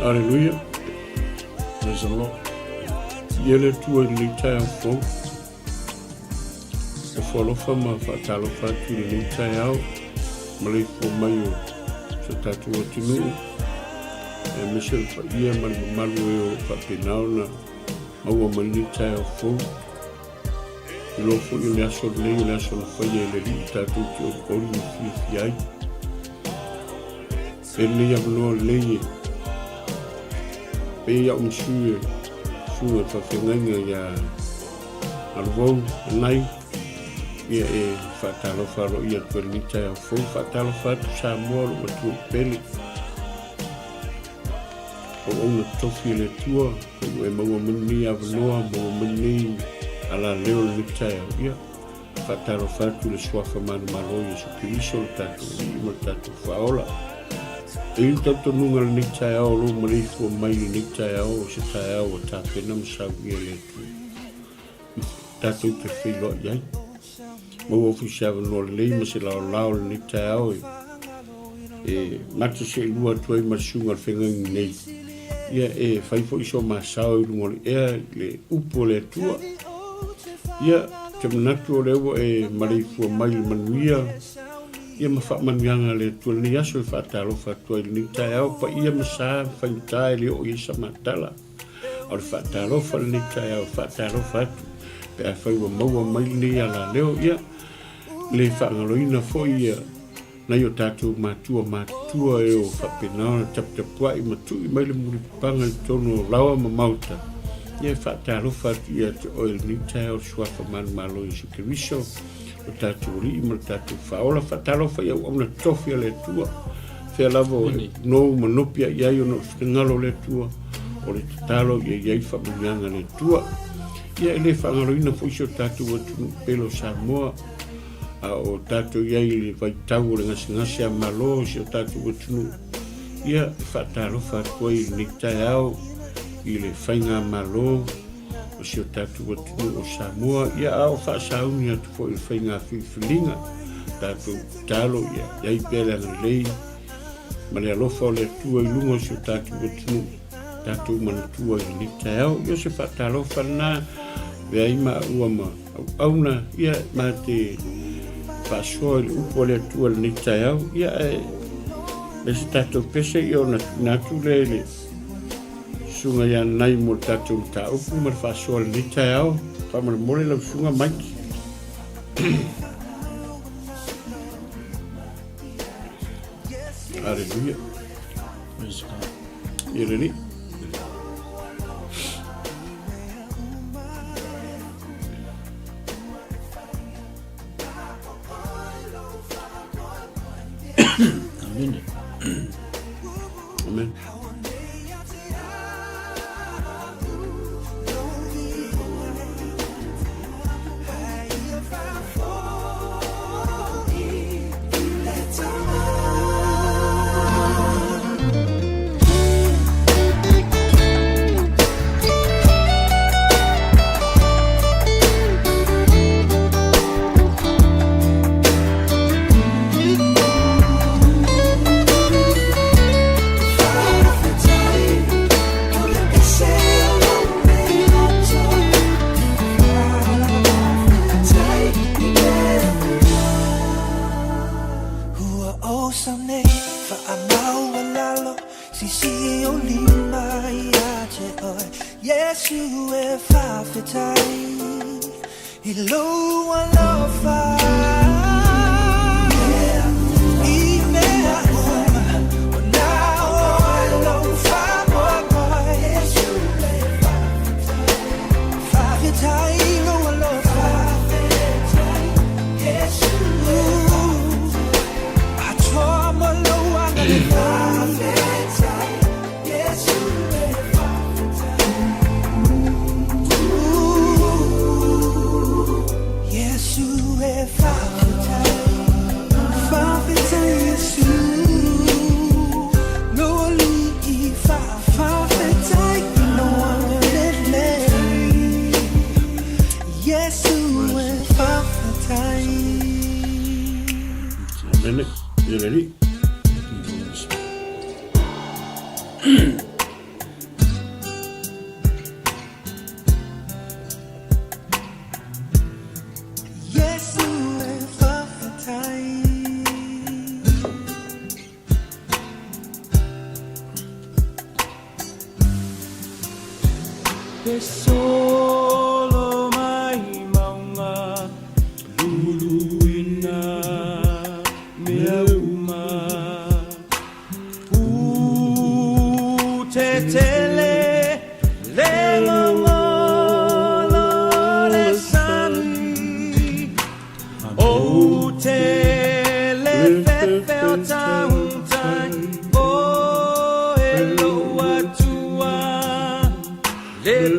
Aleluia. Praise the Lord. Ia le Atua i lenei taeao fou. E foalofa ma faatalofa atu i lenei taeao ma le ifua mai o so tatou atunuu aemaise le paia ma le mamalu e o faapena ona maua mai lenei taeao fou. Iloa foi o le aso lenei o le aso na faia e le Alii tatou te olioli ma fiafia ai. E lenei avanoa lelei e pei au ma sui e susuga i faafeagaiga ia Galuvou, Anai, ia e faatalofa aloaia atu ai lenei taeao fou. Faatalofa atu Samoa o lou atunuu pele. Auauna totofi e le Atua, ua e maua mai lenei avanoa, maua mai lenei alaleo i lenei taeao. Ia, faatalofa atu i le Suafa manumalo o Iesu Keriso, le tatou Alii ma le tatou Faaola. E i ai le talitonuga i lenei taeao o lou maleifua mai i lenei taeao o se taeao ua tapena ma saunia e le Atua. Tatou te feiloai ai. Maua foi se avanoa lelei ma se laolao i lenei taeao e e ma te seelua atu ai ma le susuga i le feagaiga nei, ia e fai foi so ma sao i luga o le ea i le upu o le Atua. Ia, te manatu o lea ua e maleifua mai i le manuia, ia ma faamanuiaga a le Atua i lenei aso e faatalofa atu ai i lenei taeao paia ma sa ma faigata e le oo i ai sa matala. A o le faatalofa i lenei taeao, faatalofa atu pe afai ua maua mai lenei alaleo, ia le faagaloina foi ia nai o tatou matua matutua e o faapena ona taputapuai ma tui mai le mulipapaga i totonu o laoa ma maota, ia e faatalofa atu ia te oe i lenei taeao i le Suafa manumalo o Iesu Keriso, lo tatou Alii ma lo tatou Faaola. Faatalofa i auauna totofi a le Atua, fea lava o e nou ma nopi ai ai ona o le finagalo o le Atua, o le tatalo ia i ai faamanuiaga a le Atua. Ia e le faagaloina foi si o tatou atunuu pele o Samoa, a o tatou i ai i le vaitau o le gasegase a Malo i si o tatou atunuu, ia e faatalofa atu ai i lenei taeao i le faigamalo o si o tatou atunuu o Samoa, ia a o faasauni atu foi i le faiga filifiliga, tatou tatalo ia i ai pea le agalelei ma le alofa o le Atua i luga o si o tatou atunuu, tatou manatua i lenei taeao. Ia o se faatalofa lena, avea ai maua ma auauna, ia ma te faasoa i le upu a le Atua i lenei taeao. Ia ae le se tatou pese ia ona tuuina atu lea i le susuga ia Nai mo le tatou mataupu ma le faasoa i lenei taeao. Faamolemole lau susuga Mike. Hallelujah. Praise God. Ia le Alii. Amene. Amen. Amene. Ia le Alii.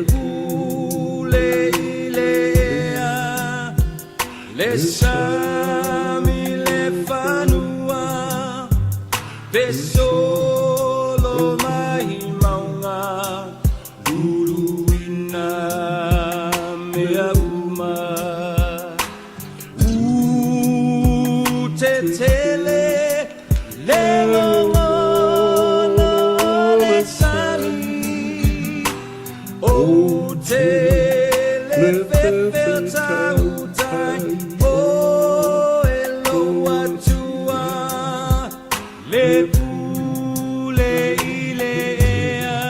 pule i le ea, le sami le fanua, Te solo mai mauga, luluina mea uma. U te tele le logona o le sami, o te le fefetautai o e lou Atua, le pule i le ea,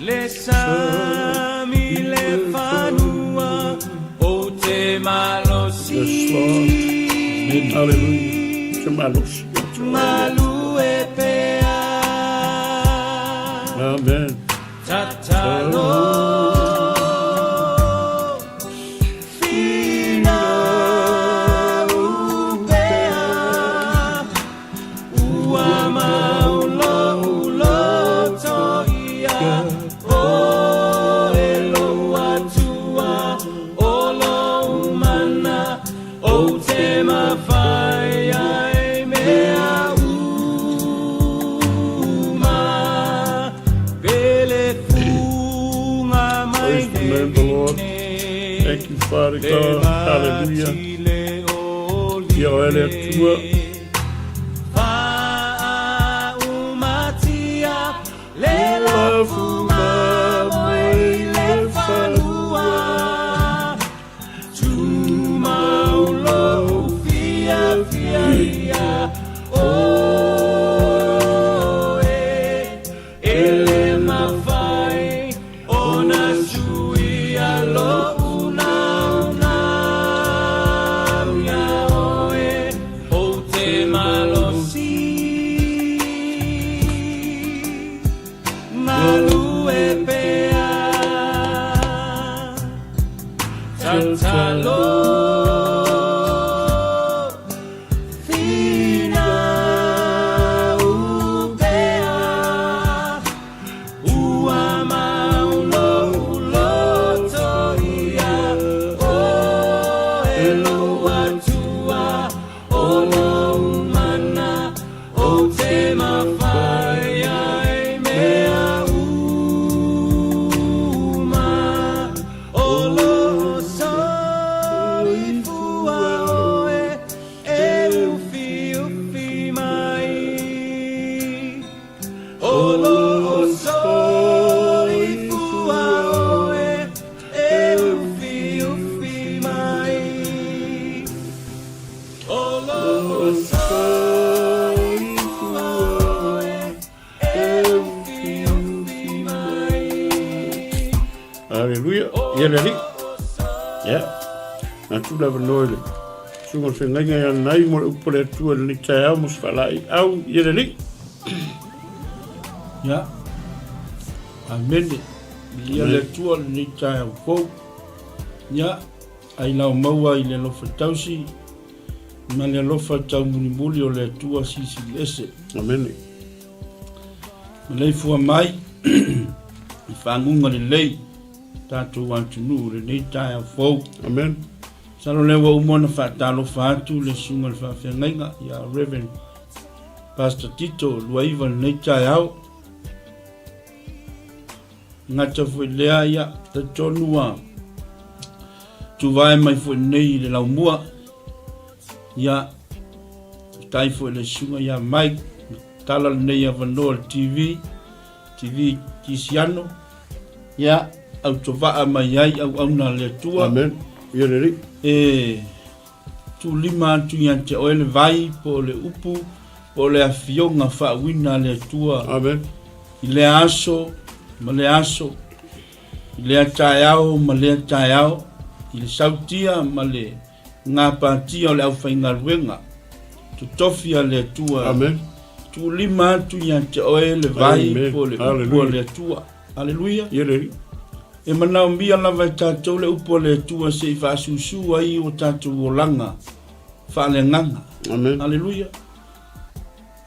le sami le fanua, o te malosi. Yes, Lord. Hallelujah. Te malosi. Malue pea. Amen. Tatalo finau pea ua mau lou loto ia o e lou Atua o lou mana ou te mafai ai mea uma pele fuga mai Praise the name of the Lord. Thank you, Father God. Hallelujah. Ia oe le Atua. Faaumatia le lafu mamoe i le fanua, tumau lou fiafia ia oe, e le mafai ona suia lou naunau ia oe, ou te malosi galue pea. Tatalo finau pea ua mau lou loto ia o e lou Atua o lou mana ou te mafai ai mea uma o lou soifua oe e ufiufi mai o lou soifua oe e ufiufi mai o lou soifua oe e ufiufi mai. Haleluia. Ia le Alii. Ia. Na tuu le avanoa i le susuga o le feagaiga ia Nai mo le upu a le Atua i lenei taeao mo se faalaeiau. Ia le Alii. Ia. Amene. Viia le Atua i lenei taeao fou. Ia, ai lau maua i le alofa tausi ma le alofa taumulimuli o le Atua Silisili Ese. Amene. Maleifua mai i faguga lelei tatou atunuu i lenei taeao fou. Amen. Masalo lea ua uma ona faatalofa atu le susuga i le faafeagaiga ia Reverend Pastor Tito Luaiva i lenei taeao. Gata foi lea ia talitonu ua tuvae mai foi nei i le laumua. Ia faafetai foi i le susuga ia Mike tala lenei avanoa i le TV, TV Kisiano. Ia autovaa mai ai auauna a le Atua. Amen. Ia le Alii. E tuulima atu ia te oe le vai po o le upu po o le afioga faauiina a le Atua. Amen. I lea aso ma lea aso, i lea taeao ma lea taeao, i le sautia ma le gapatia o le aufaigaluega totofi a le Atua. Amen. Tuulima atu ia te oe le vai Amen. po o le upu a Hallelujah. le Atua. Aleluia. Ia le Alii. E manaomia lava e tatou le upu a le Atua se i faasusu ai o tatou olaga faaleagaga. Amen. Aleluia.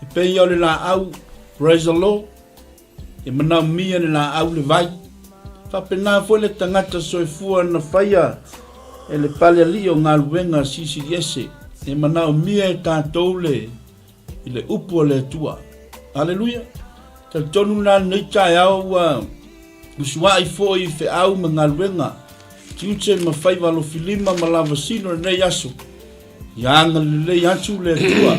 E pei o le laau, praise the Lord, e manaomia le laau le vai. Faapena foi le tagata soifua na faia e le Palealii o Galuega Silisiliese e manaomia e tatou le i le upu a le Atua. Aleluia! Talitonu la lenei taeao ua usuai foi i feau ma galuega, tiute ma faiva alofilima ma lavasino lenei aso. Ia agalelei atu le Atua.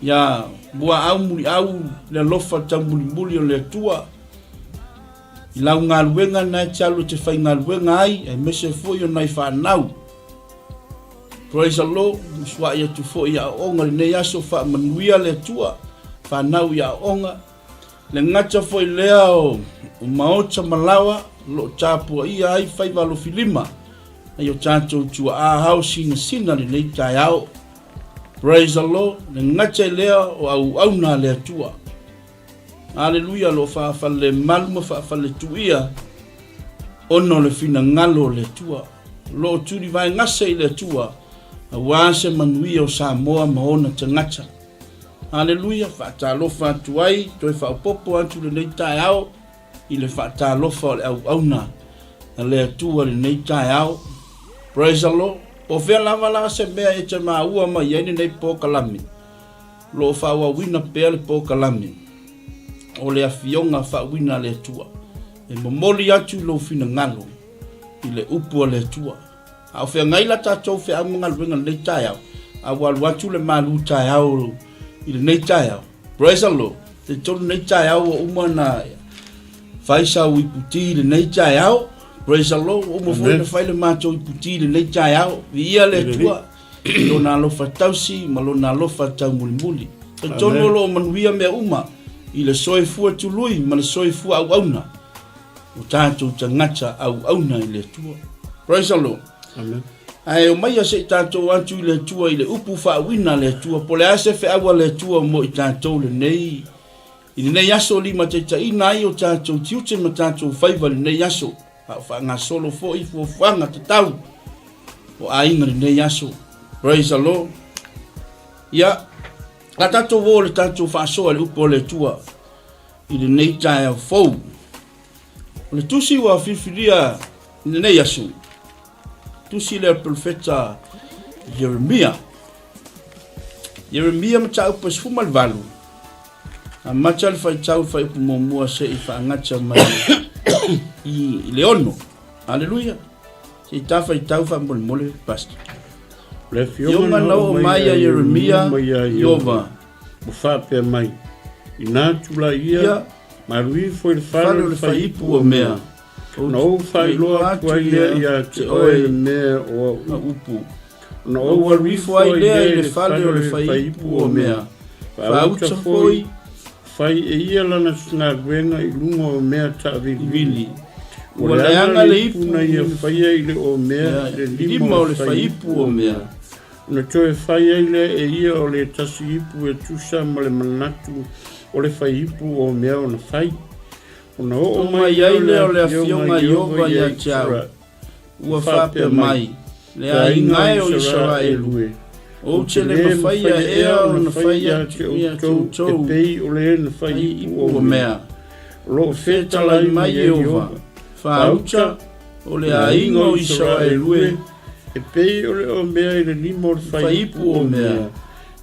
Ia muaau muliau le alofa taumulimuli o le Atua i lau galuega na e te alu e te faigaluega ai, aemaise foi o nai fanau. Praise the Lord, usuai atu foi i aoaoga lenei aso, faamanuia le Atua, fanau i aoaoga. Le gata foi lea o, o maota ma laoa, o lo o tapuaia ai faiva alofilima, nai o tatou tuaa hao sinasina lenei taeao. Praise the Lord, le gata i lea o auauna a le Atua. Aleluia, o lo o faafalelemalu ma faafaletuia ona o le finagalo o le Atua. O lo o tulivaegase i le Atua aua se manuia o Samoa ma ona tagata. Aleluia, faatalofa atu ai, toe faaopoopo atu lenei taeao i le faatalofa o le auauna a le Atua i lenei taeao. Praise the Lord. Po o fea lava la se mea e te maua mai ai lenei polokalame, o lo o faaauauina pea le polokalame o le Afioga Faauuina a le Atua e momoli atu i lou finagalo i le upu a le Atua. A o feagai la tatou feau ma galuega i lenei taeao, a ua alu atu le malu taeao i lenei taeao. Praise the Lord. Talitonu lenei taeao ua uma ona fai sau iputi i lenei taeao. Praise the Lord. Ua uma foi ona fai le matou iputi i lenei taeao. Viia le Atua i lona alofa tausi ma lona alofa taumulimuli. Talitonu o lo o manuia mea uma i le soifua tului ma le soifua auauna o tatou tagata auauna i le Atua. Praise the Lord. Amen. Ae omaia se i tatou atu i le Atua i le upu faauuina a le Atua, po o le a se feau a le Atua mo i tatou lenei, i lenei aso limataitaiina ai o tatou tiute ma tatou faiva i lenei aso, a o faagasolo foi fuafuaga tatau o aiga i lenei aso. Praise the Lord. Ia, la tatou o le tatou faasoa i le upu a le Atua i lenei taeao fou. O le tusi ua filifilia i lenei aso, tusi lea perofeta Ieremia. Ieremia mataupu e 18, amata le faitau faaiupu muamua se i faagata mai i le 6. Aleluia. Se i ta faitau faamolemole, Pastor. Le afioga na oo mai ia Ieremia, Iova, ua faapea mai, Inā tulai ia, ma alu ifo i le fale o le faiipu o mea, ona ou faailoa atu ai lea ia te oe le mea o au upu. Ona ou alu ifo ai lea i le fale o le faiipu o mea, faauta foi, fai e ia lana galuega i luga o mea taavilivili. Ua leaga le ipu na ia faia i le omea i le lima o le faiipu o mea. Ona toe fai ai lea e ia o le tasi ipu e tusa ma le manatu o le faiipu o mea ona fai. Ona oo mai ai lea o le afioga a Ieova ia te au, ua faapea mai, Le aiga e o Isaraelu e, ou te le mafaia ea ona fai atu ia te outou e pei o le na fai ipu o mea. O lo o fetalai mai Ieova, faauta o le aiga o Isaraelu e, E pei o le omea i le lima o le faiipu o mea,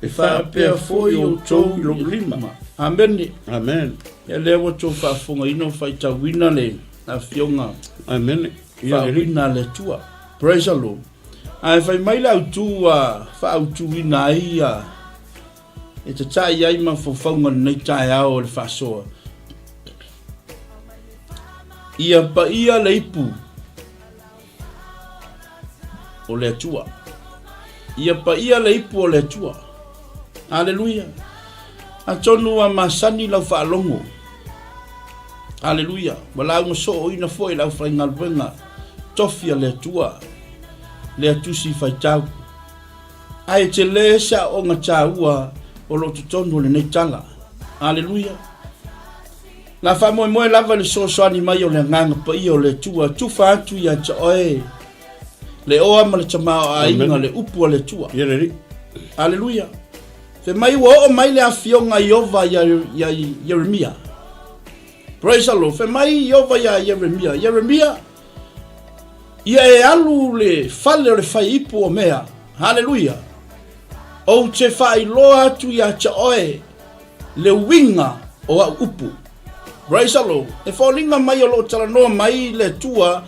e faapea foi outou i lou lima. Amene. Amen. Ia lea ua outou faafofogaina o faitauina le afioga. Amene. Faauuina a le Atua. Praise the Lord. Ae fai mai le autu ua faautuina ai ia e tatai ai mafaufauga lenei taeao o le faasoa. Ia paia le ipu o le Atua. Ia paia le ipu o le Atua. Aleluia. Atonu ua masani lau faalogo. Aleluia. Ua lauga sooina foi le aufaigaluega tofi a le Atua, lea tusi faitau. Ae tele se aoga taua o lo o totonu o lenei tala. Aleluia. Na faamoemoe lava i le fesoasoani mai o le Agaga Paia o le Atua, tufa atu ia te oe le oa ma le tamaoaiga, le upu a le Atua. Ia le Alii. Aleluia. Fai mai ua oo mai le afioga a Ieova ia Ieremia. Praise the Lord. Fai mai Ieova iā Ieremia, Ieremia, ia e alu le fale o le faiipu o mea. Haleluia. Ou te faailoa atu ia te oe le uiga o au upu. Praise the Lord. E foliga mai o lo o talanoa mai le Atua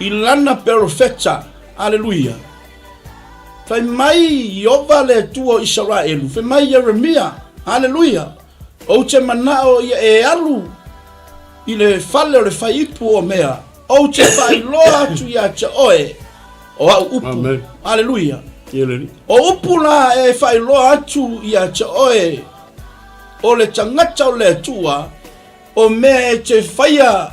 i lana perofeta. Aleluia. Fai mai Ieova le Atua o Isaraelu, fai mai Ieremia, aleluia, ou te manao ia e alu i le fale o le faiipu o mea, ou te faailoa atu ia te oe o au upu. Amen. Aleluia. Ia le Alii. O upu la e faailoa atu ia te oe o le tagata o le Atua, O mea e te faia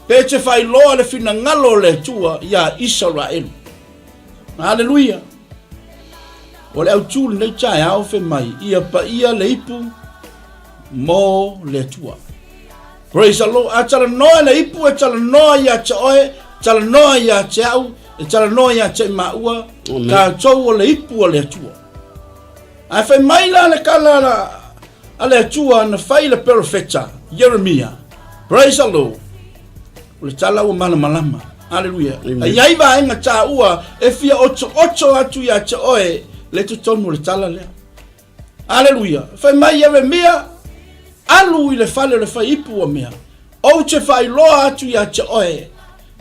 pe te faailoa le finagalo o le Atua iā Isaraelu. Aleluia! O le autū lenei taeao fai mai, ia paia le ipu mo le Atua. Praise the Lord. A talanoa le ipu e talanoa ia te oe, talanoa ia te au, e talanoa ia te maua, tatou o le ipu o le Atua. Ae fai mai la le tala a le Atua na fai i le perofeta Ieremia. Praise the Lord. O le tala ua malamalama. Aleluia. A i ai vaega taua e fia otooto atu ia te oe le totonu o le tala lea. Aleluia. Fai mai Ieremia, alu i le fale o le faiipu o mea. Ou te faailoa atu ia te oe.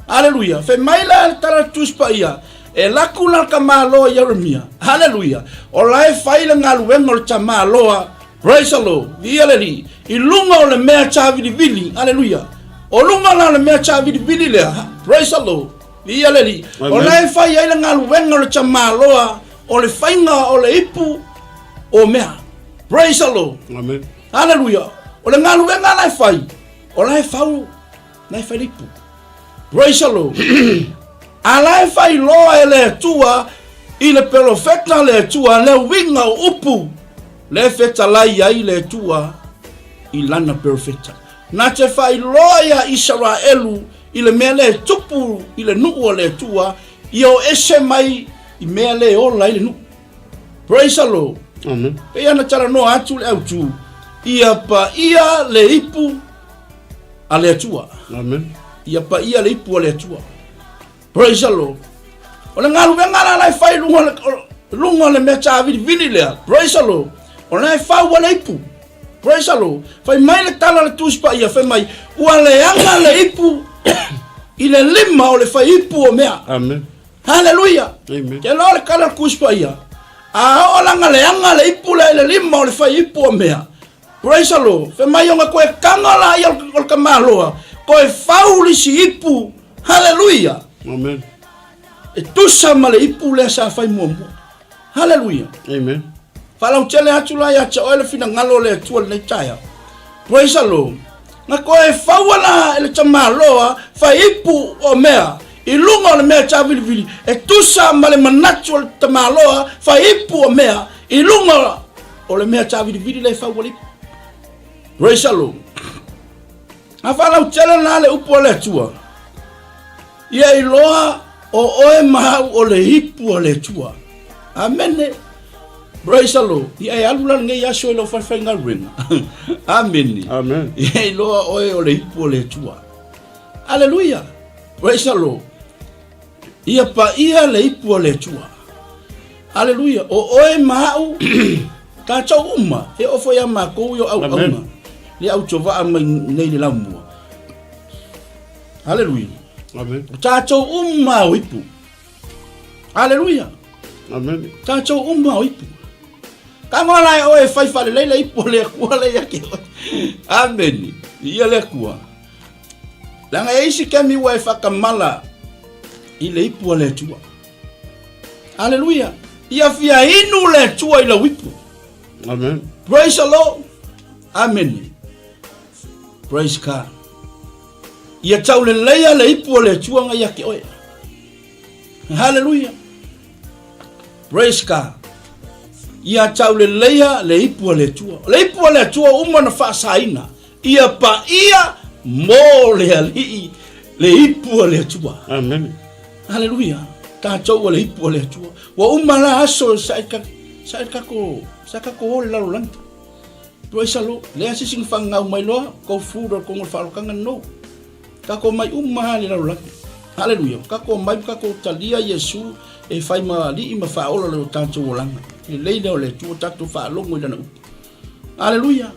Aleluia. Fai mai la le tala Tusi Paia, e laku la ka malo Ieremia. Aleluia. O la e fai le galuega o le tamaloa. Praise the Lord. Viia le Alii. I luga o le mea tāvilivili. Aleluia. O luga la o le mea tāvilivili lea. Praise the Lord. Viia le Alii. O la e fai ai le galuega o le tamaloa o le faiga o le ipu o mea. Praise the Lord. Amen. Aleluia. O le galuega la e fai, o la e fau, la e fai le ipu. Praise the Lord. A la e fai loa e le Atua i le perofeta le Atua le uiga o upu le fetalai ai le Atua i lana perofeta. Na te faailoa ia Isaraelu i le mea le tupu i le nuu o le Atua, ia o ese mai i mea le ola ai le nuu. Praise the Lord. Amen. Pei ana talanoa atu le autu, ia paia le ipu a le Atua. Amen. Ia paia le ipu a le Atua. Praise the Lord. O le galuega la la e fai luga luga o le mea tāvilivili lea. Praise the Lord. O la e fau a le ipu. Praise the Lord. Fai mai le tala le Tusi Paia, fai mai, ua leaga le ipu i le lima o le fai ipu o mea. Amen. Haleluia! Amen. Ke loa le kala le Tusi Paia, a oo langa leaga le ipu lea i le lima o le fai ipu o mea. Praise the Lord. Fai mai ona koe kanga la ia o le tamaloa, koe fau le isi ipu. Haleluia! Amen. E tusa ma le ipu lea sa fai muamua. Haleluia. Amen. Faalautele atu la ia te oe le finagalo o le Atua lenei taeao. Praise the Lord. Na koe faua la e le tamaloa faiipu o mea i luga o le mea tauvilivili e tusa ma le manatu o le tamaloa faiipu o mea i luga o le mea tauvilivili lea e faua le ipu. Praise the Lord. A faalautele la le upu a le Atua, ia iloa o oe ma au o le ipu a le Atua. Amene. Praise the Lord. Ia e alu la lenei aso i lau faifaigaluega. Amene. Amen. Ia iloa oe o le ipu a le Atua. Aleluia. Praise the Lord. Ia paia le ipu a le Atua. Aleluia. O oe ma au, tatou uma, e oo foi ia matou i o auauna, le autovaa mai nei le laumua. Aleluia. Amen. O tatou uma o ipu. Aleluia. Amen. Tatou uma o ipu. Ka ngola e oe fai faalelei le ipu o le Atua le ia te oe. Amene. Ia le Atua. Leaga e isi kemi ua e whakamala i le ipu a le Atua. Aleluia. Ia fia inu le Atua i lau ipu. Amen. Praise the Lord. Amen. Praise God. Ia tauleleia le ipu o le Atua nga ia te oe. Hallelujah. Praise God. Ia tauleleia le ipu a le Atua. O le ipu a le Atua uma na faasaina. Ia paia mo le Alii le ipu a le Atua. Amen. Haleluia. Tatou ua le ipu a le Atua. Ua uma la aso sa e ka sa e kako sa kako o le lalolagi. Praise the Lord. Leai se isi na fagagau mai loa, go through le kongo le faaolokanga no. Tatou omai uma lava i le lalolagi. Haleluia. Tatou omai ma tatou talia Iesu e fai ma Alii ma Faaola o le tatou olaga. Lelei lea o le Atua tatou faalogo i Lana upu. Haleluia.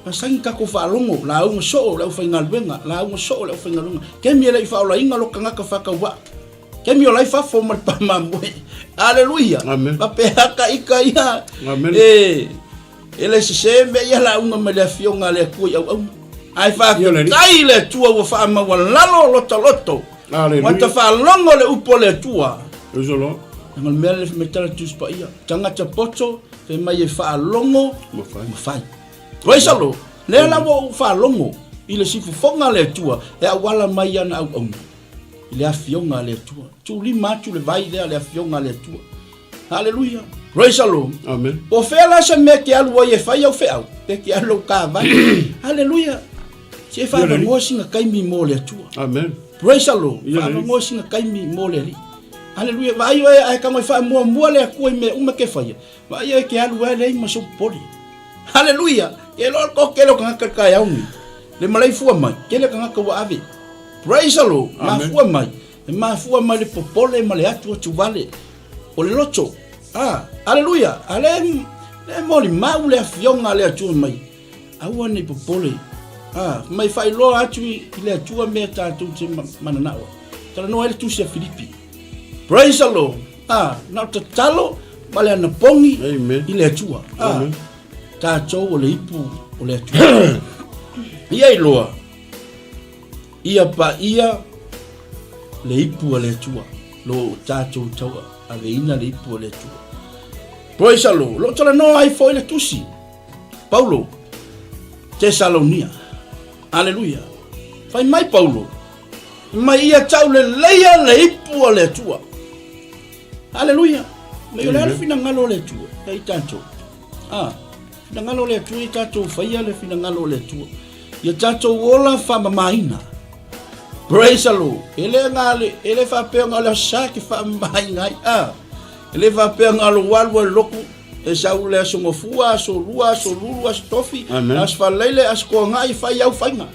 Masani tatou faalogo, lauga soo le aufaigaluega, lauga soo le aufaigaluega. Kemi e le i faaolaina lo tagata faatauvaa. Kemi o la i fafo ma le pamamoe. Haleluia. Amen. Faapea ka ika ia. Amen. E, e le sese mea ia lauga mai le afioga a le Atua i auauna. Ae faafetai i le Atua ua faamaualalo lota loto. Haleluia. Ua ta faalogo le upu a le Atua. Praise the Lord. Leaga o le mea lea fai mai tala Tusi Paia. Tagata poto fai mai e faalogo Ma fai. ma fai. Praise the Lord. Lea la ua ou faalogo i le sifofoga a le Atua e auala mai ana auauna i le afioga a le Atua. Tuulima atu le vai lea le afioga a le Atua. Haleluia. Praise the Lord. Amen. Po o fea la se mea e te alu ai e fai au feau, pe te alu lau kavale. Haleluia. Se faavanoa sina taimi mo le Atua. Amen. Praise the Lord. Ia Faavanoa sina taimi mo le Alii. Haleluia. Vaai oe ae tago e faamuamua le Atua i mea uma e te faia. Vaai oe e te alu ai leai ma sou popole. Haleluia. Ke loa le toatele o tagata i le taeao lenei. Le malaifua mai, tele tagata ua ave. Praise the Lord. Amen. Mafua mai. E mafua mai le popole ma le atu atu vale o le loto. Ah, aleluia. A le, le molimau le afioga a le Atua mai. Aua nei popole. Ah, mai faailoa atu i, i le Atua mea tatou te mananao. Talanoa ai le tusi a Filipi. Praise the Lord. Ah, na o tatalo ma le anapogi Amen. i le Atua. Ah, Amen. tatou o le ipu o le Atua. Ia iloa Ia paia le ipu a le Atua, lo o tatou tauaveina le ipu a le Atua. Praise the Lord. Lo talanoa ai foi le tusi. Paulo, Tesalonia. Aleluia. Fai mai Paulo, mai ia tau leleia le ipu a le Atua. Aleluia. Mai o le a le finagalo o le Atua, ia i tatou. Ah, finagalo o le Atua ia tatou faia le finagalo o le Atua. Ia tatou ola faamamaina. Praise the Lord. E le ngale, e le faapea nga le sa ke faamamaina ai. Ah, e le faapea nga lo walu e loku e sau le aso gofua, aso lua, aso lulu, aso tofi, aso faleile, aso koagai, fai au faiga.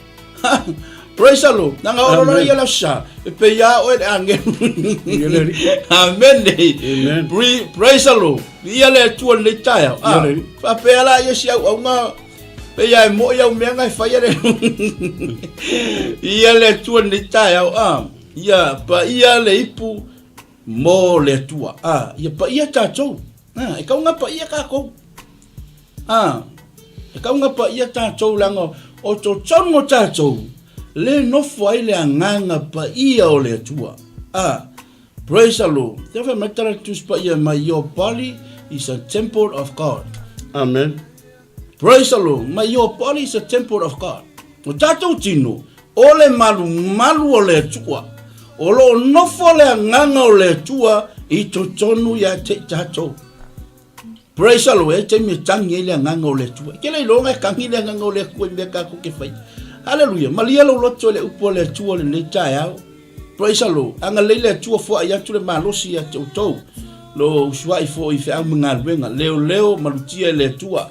Praise the Lord. Nanga oro loa ia le sa. E pe ia oe le angelu. Amen. Amen. Praise the Lord. Ia le Atua lenei taeao. Ah, faapea la ia si auaunga pe ia e moi au mea nga e faia le. Ia le Atua lenei taeao. Ah, ia paia le ipu mo le Atua. Ah, ia paia tatou. Ah, e tau paia tatou. Ah, e tau paia tatou leaga o totonu o tatou le nofo ai le agaga paia o le Atua. Ah, praise the Lord. Te fai mai tala Tusi Paia mai, your body is a temple of God. Amen. Praise the Lord. My your body is a temple of God. O tatou tino, o le malumalu o le Atua. O lo o nofo le agaga o le Atua i totonu ia te i tatou. Praise the Lord. E taimi e tangi ai le agaga o le Atua. Ke le iloga e tangi le agaga o le Atua i mea tatou te fai. Hallelujah. Malia lou loto i le upu a le Atua lenei taeao. Praise the Lord. Agalelei le Atua foai atu le malosi ia te outou. Lo usuai foi i feau ma galuega. Leoleo malutia e le Atua.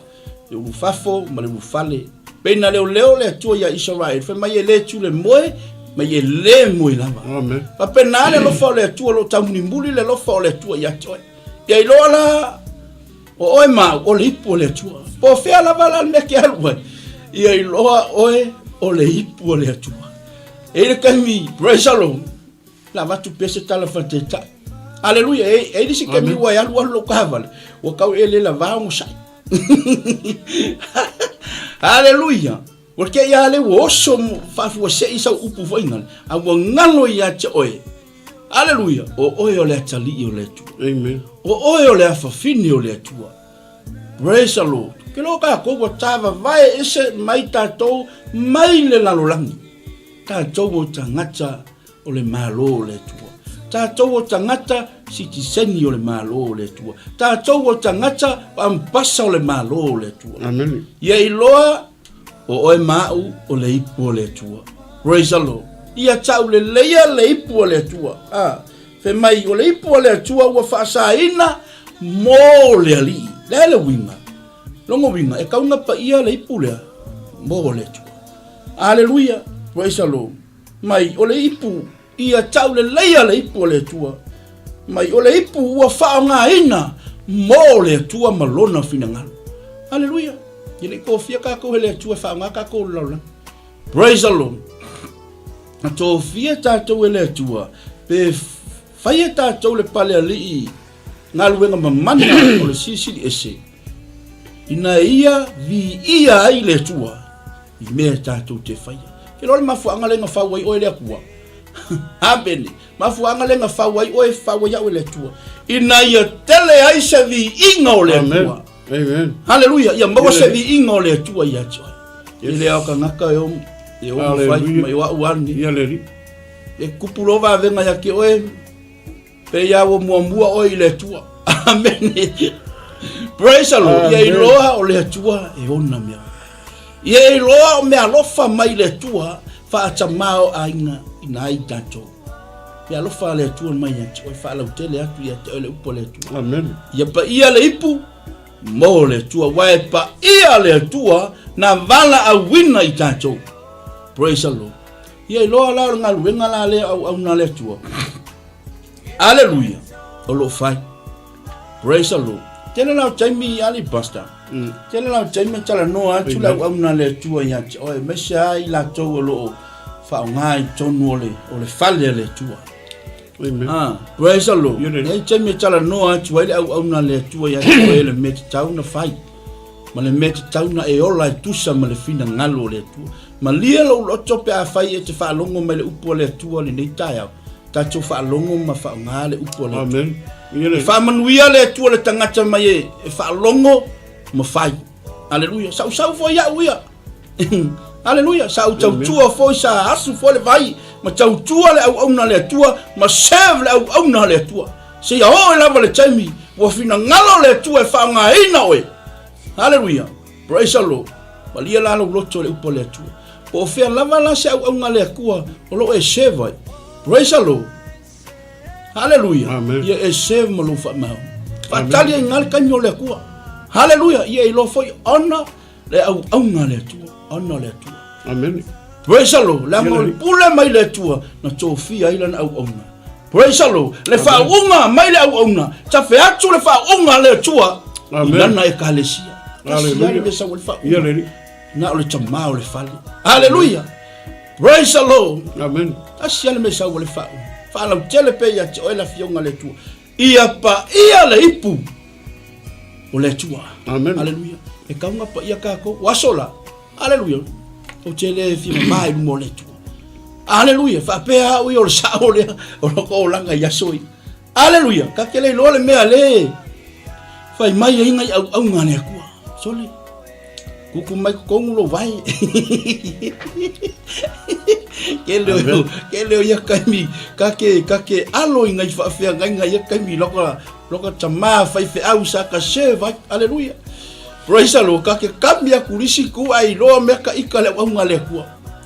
Le ulufafo ma le ulufale. Pei na leoleo le Atua ia Israel. Fai mai e le tule moe, mai e le moe lava. Amen. Faapena le alofa o le Atua, lo taumulimuli le alofa o le Atua ia te oe. Ia iloa la, o oe ma au, o le ipu o le Atua. Po o fea lava la le mea ke alu ai. Ia iloa oe o le ipu o le Atua. E i le taimi, praise the Lord, la avatu pea se tala faataitai. Aleluia, e i le isi taimi ua e alu alu lou taavale, ua tau e le lava onosai. Aleluia. Ua te ia le ua oso faafuasei sau upu foi ngale, a ua galo ia te oe. Aleluia, o oe o le atalii o le Atua. Amen. O oe o le afafine o le Atua. Praise the Lord. Ke loa tatou ua tavavae ese mai tatou mai le lalolagi. Tatou o tagata o le Malo o le Atua. Tatou o tagata sitiseni o le Malo o le Atua. Tatou o tagata ambasa o le Malo o le Atua. Amen. Ia iloa o oe ma au o le ipu o le Atua. Praise the Lord. Ia tauleleia le ipu o le Atua. Ah, fai mai o le ipu o le Atua ua faasaina mo le Alii. Le a le uiga? Lona uiga, e tau ona paia le ipu lea mo le Atua. Aleluia, praise the Lord. Mai o le ipu ia tau leleia le ipu o le Atua. Mai o le ipu ua faaaogaina mo le Atua ma lona finagalo. Aleluia. E le i tofia tatou e le Atua e faaaoga tatou i le lalolagi. Praise the Lord. Na tofia tatou e le Atua pe faia tatou le pale alii galuega mamana o le Silisili Ese ina ia viia ai le Atua i mea tatou te faia. Ke loa le mafuaaga lea na fau ai oe le Atua. Amene. Mafuaaga lea na fau ai oe, fau ai au e le Atua. Ina ia tele ai se viiga o le Atua. Amen. Haleluia. Ia maua se viiga o le Atua ia te oe. E le ao kanaka e o e o mafai mai o au ani. Ia le E kupu loa vavenga ia te oe. Pe ia ua muamua oe i le Atua. Amene. Praise the Lord. Ia iloa o le Atua e ona mea. Ia iloa o mea alofa mai le Atua faatamā o aiga ina ai tatou. Mea alofa a le Atua mai ia te oe, faalautele atu ia te oe le upu a le Atua. Amen. Ia paia le ipu mo le Atua, aua e paia le Atua na valaauina i tatou. Praise the Lord. Ia iloa la o le galuega la lea auauna a le Atua. Aleluia. O lo o fai. Praise the Lord. Tele la o taimi i ali pastor. Tele la o taimi e talanoa atu le auauna a le Atua ia te oe, aemaise lava i latou o lo o faaaoga i totonu o le, o le fale a le Atua. Amen. Ah, praise the Lord. Ia le- Nei taimi e talanoa atu ai le auauna a le Atua ia te oe le mea tatau na fai. Ma le mea tatau na e ola e tusa ma le finagalo o le Atua. Malie lou loto pe afai e te faalogo mai le upu a le Atua lenei taeao. Tatou faalogo ma faaaoga le upu a le Atua. Amen. Ia le E faamanuia le Atua le tagata mai e, e faalogo ma fai. Aleluia. Sausau foi au ia. Aleluia. Sa ou tautua foi, sa asu foi le vai, ma tautua le auauna a le Atua, ma serve le auauna a le Atua. Seia oo lava le taimi ua finagalo le Atua e faaaogaina oe. Aleluia. Praise the Lord. Malie la lou loto i le upu a le Atua. Po o fea lava la se auauga a le Atua o lo o e serve ai. Praise the Lord. Hallelujah. Amen. Ia e serve ma lou faamaoni. Faatali ai ngā le taimi o le Atua. Hallelujah. Ia iloa foi ona le auauga a le Atua. Ona le Atua. Amen. Praise the Lord. Leaga o le pule mai le Atua na tofia ai lana auauna. Praise the Lord. Le faauuga mai le auauna. Tafe atu le faauuga a le Atua i Amen. lana ekalesia. Tasi lava le Hallelujah. mea sau ai le faauuga. Ia le Alii. Na o le tamā o le fale. Hallelujah. Praise the Lord. Amen. Tasi lava le mea sau ai le faauuga. Faalautele pea ia te oe le afioga a le Atua. Ia paia le ipu o le Atua. Amen. Hallelujah. E tau ona paia tatou. Ua aso la. Aleluia. Ou te le fia mamā i luma o le Atua. Aleluia. Faapea au ia o le sao lea o loko olaga i aso ia. Aleluia. Ka te le iloa le mea le fai mai ai ngai auauga a le Atua. Sole. Kuku mai totonu lou vae. Ke leo, ke leo ia kaimi, ka ke, ka ke alo i ngai faafeagaiga ia kaimi loka, loka tamā faifeau sa ka serve ai. Aleluia. Praise the Lord, ka ke kami aku lisi ku ai loa mea ka ika le auaunga le Atua.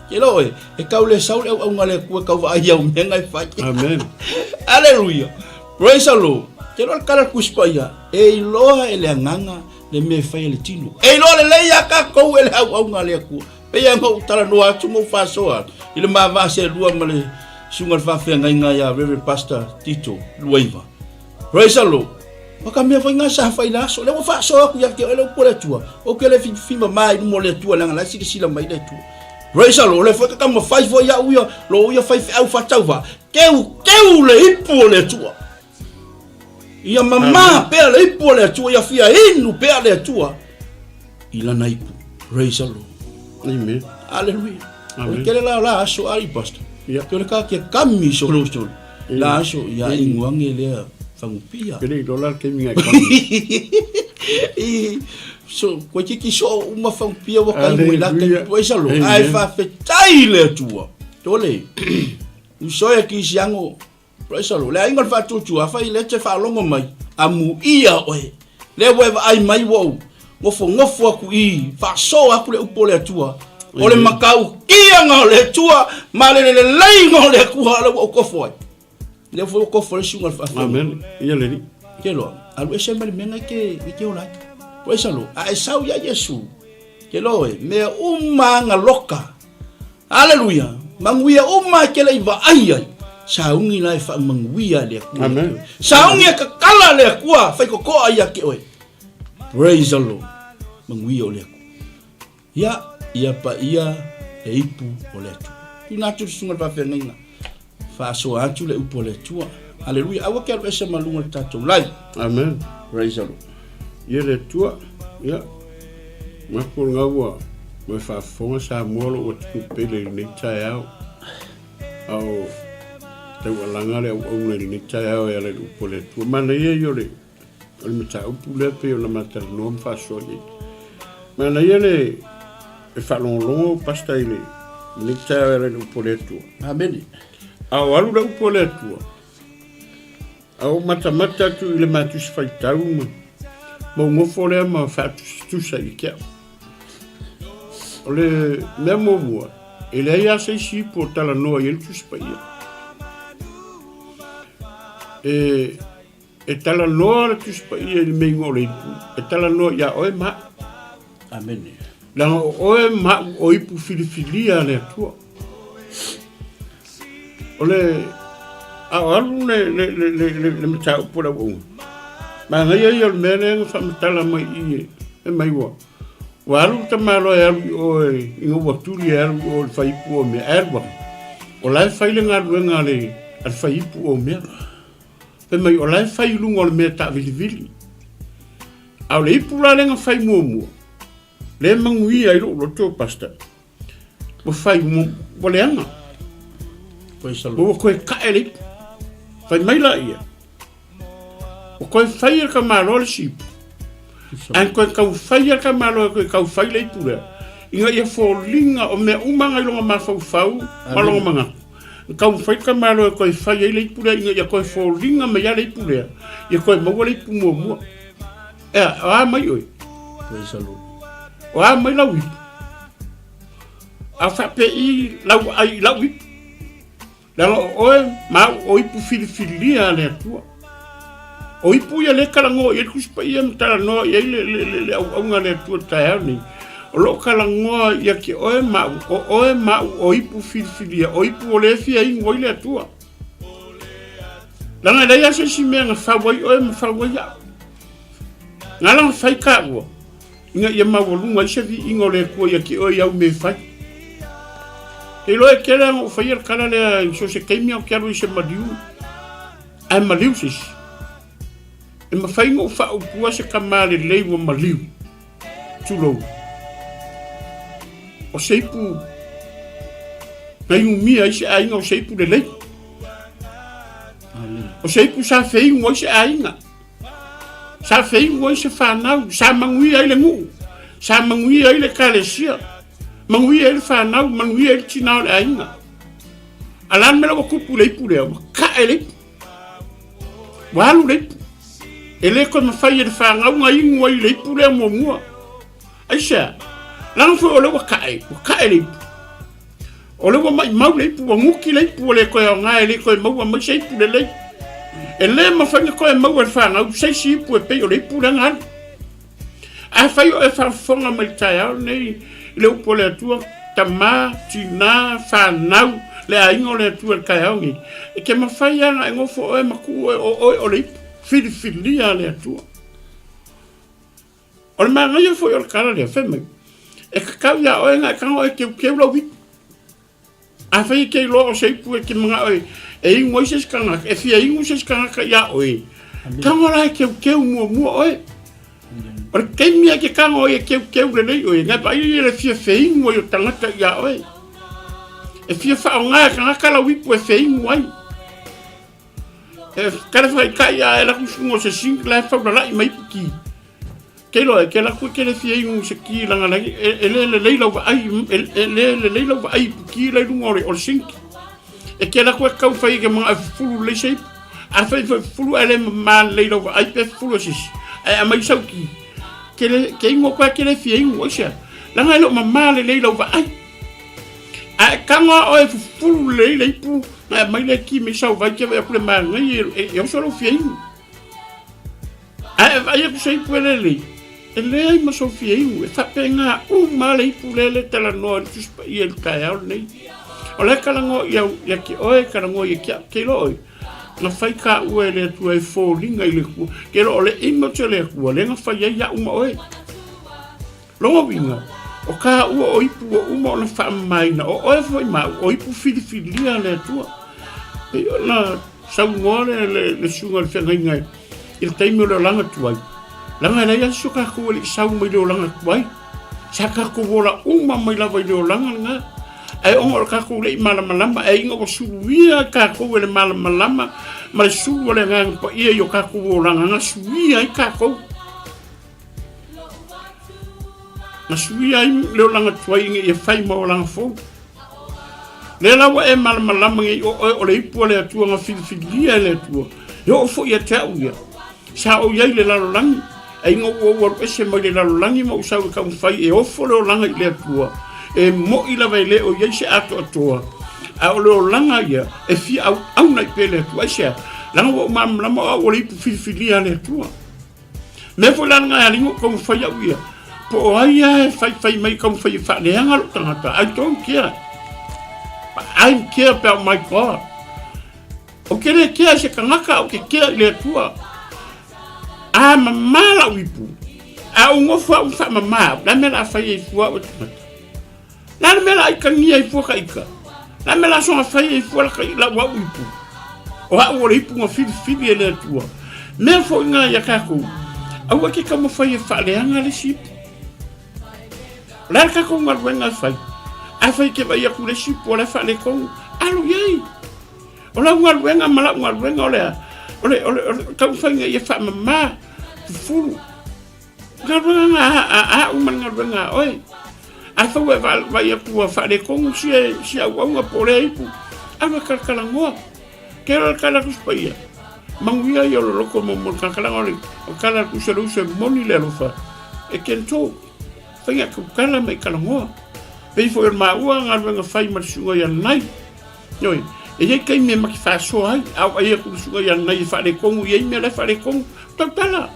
Ke loa oe, e kau le sau le auaunga le Atua kau vaai au mea ngai fai. Amen. Hallelujah. Praise the Lord. Ke loa le kala kusi paia, e iloa e le agaga le mea e fai e le tino. E iloa lelei a kākou e le auaunga le Atua. Pei ma ou talanoa atu ma ou faasoa atu i le ma vaa selua ma le susuga i le faafeagaiga ia Reverend Pastor Tito Luaiva. Praise the Lord. Ma ka mea foi ngā sa whai la aso. Le ua faasoa aku ia te oe le upu a le Atua. Ou ke le fima mā i luma o le Atua, leaga la e silasila mai le Atua. Praise the Lord. Le foi ka taumafai foi au ia, lo ia faifeau faatauvaa. Keu, keu le ipu o le Atua. Ia mamā pea le ipu o le Atua, ia fia inu pea le Atua i lana ipu. Praise the Lord. Amen. Hallelujah. O le Amen. tele la o la aso ari, Pastor. Ia. Te o le ka ke kami solo solo. La aso ia inguange lea fagupia. Ke le iloa la le taimi ngai kami. I so koe titi so uma fagupia ua kai mo i la Hallelujah. taimi praise the Lord. Amen. Ae faafetai le Atua. Tole. Usoe ki siango. Praise the Lord. Le aiga o le faatuatua, afai le te faalogo mai, amuia oe. Le ua e vaai mai ua ou nofonofo atu i, faasoa atu le upu o le Atua. O le mataukiaga o le Atua ma le leleleiga o le Atua le ua ou tofo ai. Lea foi ua tofo ai le susuga i le faafeagaiga. Amen. Ia le Alii. Ke loa, alu ese mai le mea na i te, i te ola ai. Praise the Lord. A e sau ia Iesu, ke loe, mea uma anga loka. Haleluia. Manuia uma e ke le i vaai ai. Sauni la e faamanuia le Atua. Amen. Sauni e kakala le Atua, faikokoa ia ke oe. Praise the Lord. Manuia o le Atua. Ia, ia paia le ipu o le Atua. Tuina atu le susuga i le faafeagaiga. Faasoa atu le upu a le Atua. Haleluia. Aua ke alu ese ma luga o le tatou live. Amen. Praise the Lord. Ia le Atua, ia, maku o lena ua ua e faafofoga Samoa lou atunuu pele i lenei taeao. A o taualaga le auauna i lenei taeao e ala i le upu a le Atua. Manaia ia o le O le mataupu lea pei ona ma talanoa ma faasoa i ai. Manaia le e faalogologo Pastor i le lenei taeao e ala i le upu a le Atua. Amene. A o alu le upu a le Atua, a ou matamata atu i le ma Tusi Faitau ma ma ou nofo lea ma faatusatusa i te au. O le mea muamua, e leai lava se isi ipu o talanoa i ai le Tusi Paia. E E talanoa le Tusi Paia i le meiga o le ipu, e talanoa iā oe ma a'u. Amene. Leaga o oe ma a'u o ipu filifilia a le Atua. O le a o alu le, le, le, le, le, le mataupu o le auauna. Manaia ia o le mea lea na faamatala mai i i e mai ua ua alu le tamaloa e alu i o e, ina ua tuli e alu i o i le faiipu o mea, ae alu atu. O la e fai le galuega a le, a le faiipu o mea. Fai mai, o la e fai i luga o le mea taavilivili. A o le ipu la lea na fai muamua, lea e manuia ai lou loto, Pastor, ua fai ua leaga. Ua toe tae le ipu. Fai mai laia, ua toe fai e le tamaloa le isi ipu. Ae toe tau fai e le tamaloa e toe tau fai le ipu lea, ina ia foliga o mea uma na i lona mafaufau ma lona manatu. Na taumafai le tamaloa e toe fai ai le ipu lea ina ia toe foliga mai lava le ipu lea, ia toe maua le ipu muamua. Ea, o a mai oe? O a mai lau ipu? A faapei lau vaai i lau ipu? Leaga o oe ma au o ipu filifilia a le Atua. O ipu ia lea e talanoa i ai le Tusi Paia ma talanoa i ai le, le, le, le auauna a le Atua i le taeao nei. O lo o talanoa ia te oe ma au, o oe ma au o ipu filifilia, o ipu o lea e fia inu ai le Atua. Leaga e leai lava se isi mea na fau ai oe ma fau ai au. Na ala ona fai taua, ina ia maualuga ai se viiga o le Atua ia te oe i au mea e fai. Te iloa e tele lava ona ou faia le tala lea i so o se taimi lava ou te alu i se maliu, ae maliu se isi. E mafai ona ou faaupua se tama lelei ua maliu, tulou. O se ipu na inumia ai se aiga o se ipu lelei. O se ipu sa feinu ai se aiga. Sa feinu ai se fanau, sa manuia ai le nuu, sa manuia ai le ekalesia, manuia ai le fanau, manuia ai le tina o le aiga. A la le mea la ua tupu i le ipu lea, ua tae le ipu, ua alu le ipu. E le toe mafai e le fanau ona inu ai i le ipu lea muamua. Aisea? Leaga foi o lea ua tae, ua tae le ipu. O lea ua maimau le ipu, ua nuki le ipu, ua le toe aoga, e le toe maua mai se ipu lelei. E le mafai ona toe maua e le fanau se isi ipu e pei o le ipu lea na alu. Afai o e faafofoga mai le taeao lenei i le upu a le Atua, tama, tina, fanau, le aiga o le Atua i le taeao lenei, e te mafai lava ona e nofo oe ma tuu oe o oe o le ipu filifilia a le Atua. O le manaia foi o le tala lea, fai mai, e tatau iā oe ona e tago e keukeu lau ipu. Afai e te iloa o se ipu e te manao e, e inu ai se isi tagata, e fia inu se isi tagata iā oe, tago la e keukeu muamua oe. O le taimi e te tago ai e keukeu lelei oe, na vaai ia le fia feinu ai o tagata iā oe. E fia faaaoga e tagata lau ipu e feinu ai. E kare whakaitai a e laku sunga o se sink la e whaulalai mai ipu ki. Ke iloa e ke laku e kele fia inu se ki langa lagi e, e le lelei lau vaai e, e le lelei lau vaai ipu ki lai lunga o le, o le sink. E ke laku e kau whai ke mga e fufulu lelei se ipu. A whai whai fufulu e le ma lelei lau vaai pe fufulu e sisi. E a mai sau ki. Ke le, ke ingo koe kele fia inu oisia. Langa e lo ma lelei lau vaai. A e kago a oe e fufulu lelei le ipu, na e aumai lea ki me sau vai ke vaai atu le manaia e, e oso lou fia inu. A e vaai atu se ipu e lelei. E leai ma sou fia inu, e faapena uma lava le ipu lea le talanoa i le Tusi Paia i le taeao lenei. O la e talanoa ia, ia te oe, talanoa ia te au, te iloa oe, na fai taua e le Atua e foliga i le Atua. Te iloa o le image o le Atua, lea na fai ai au ma oe. Lona uiga, o taua o ipu ua uma ona faamamaina, o oe foi ma au, o ipu filifilia a le Atua. Pei ona saunoa le, le, le susuga i le feagaiga i le taimi o le olaga tuai, leaga e leai lava se o tatou e le i sau mai le olaga tuai. Sa tatou ola uma mai lava i le olaga lena. Ae ona o le tatou le i malamalama, ae ina ua suluia tatou e le malamalama ma le sulu o le Agaga Paia i o tatou olaga, na suia ai tatou. Na suia ai le olaga tuai ina ia fai ma olaga fou. Lea la ua e malamalama nei o oe o le ipu a le Atua na filifilia e le Atua. E oo foi ia te au ia. Sa ou i ai i le lalolagi, ae ina ua ou alu ese mai le lalolagi ma ou sau e taumafai e ofo le olaga i le Atua, e mo'i lava e le o i ai se atoatoa, a o le olaga ia e fia auauna ai pea i le Atua. Aisea? Leaga ua ou malamalama o au o le ipu filifilia a le Atua. Mea foi la lena e alii na ou taumafai au ia, po o ai lava e faifai mai e taumafai e faaleaga lou tagata, I don't care. But I care about my God. Ou te le kea i se tagata, ou te kea i le Atua. A mamā lau ipu, a ou nofo au ma faamamā au, le a mea o le a fai ai fua au e tagata? Le a le mea la aikagia ai fua ka ika? Le a mea la soga fai ai fua lau au ipu? O au o le ipu na filifili e le Atua. Mea foi na ia tatou, aua e te taumafai e faaleaga le isi ipu. O le a le tatou galuega e fai? Afai e te vaai atu i le isi ipu o la e faaletonu, alu i ai. O lau galuega ma lau galuega o le a? O le, o le, o le taumafaiga ia faamama, fufulu. Galuega na a au ma le galuega a oe. Afai ua e vaai atu ua faaletonu sia, sia auauna po o lea ipu, alu e kalakalanoa. Ke ora le kala tusi paia. Manuia ia o le loko mo mo le kalakalaga o le o kala tusi o le uso e moni le alofa. E ken tō. Whainga ku kala ma i kalanoa. Pei foi o le maua galuega fai ma le susuga ia Nanai. Ioe, e i ai taimi e maki faasoa ai, a o ai atu le susuga ia Nanai e faaletonu, e i ai mea la e faaletonu. Tautala.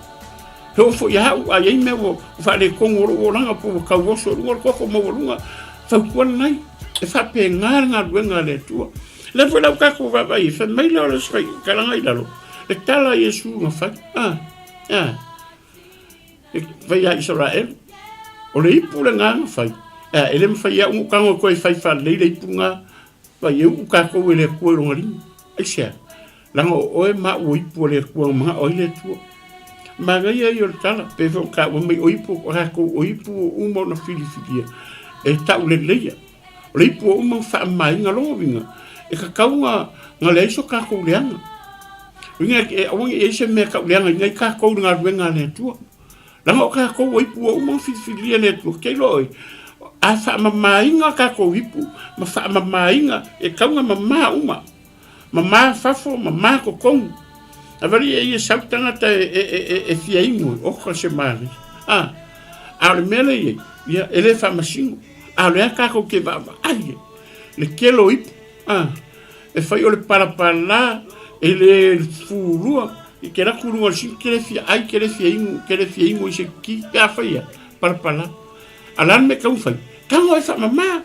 He oo foi ia au, a i ai mea ua faaletonu o lou olaga po ua tauoso i luga o le toto maualuga, fautua lenei, e faapena le galuega a le Atua. Lea foi la ua tatou vaavaai ai, fai mai lea o le kalaga i lalo, le tala a Iesu na fai, a, a, e fai ia Isaraelu, o le ipu lena na fai, a, e le mafai e au ona ou tago e toe fai faalelei le ipu lena, vai e uu tatou e le Atua i lona lima. Aisea? Leaga o oe ma au o ipu a le Atua na manao ai le Atua. Manaia ia o le tala, pei foi ona taua mai o ipu, o latou o ipu ua uma ona filifilia e tau leleia. O le ipu ua uma ona faamamaina lona uiga, e tatau ona na leai so tatou leaga. Uiga e aua ne i i ai se mea e tau leagaina ai tatou i le galuega a le Atua. Leaga o tatou o ipu ua uma ona filifilia e le Atua, te iloa oe, a faamamaina tatou ipu ma faamamaina, e tatau ona mama uma. Mama fafo, mama totonu. Avali e ia sau tagata e, e, e, e, e fia inu, oka se manaia. A, a o le mea lea i ai, ia, e le faamasino. A o le a tatou te vaavaai ai, le tele o ipu, a, e fai o le palapala, e le fufulua, i te latu i luga o le sini, te le fia ai, te le fia inu, te le fia inu i se ki, pe a fai a, palapala. A o le a le mea e tatau ona fai? Tago e faamama.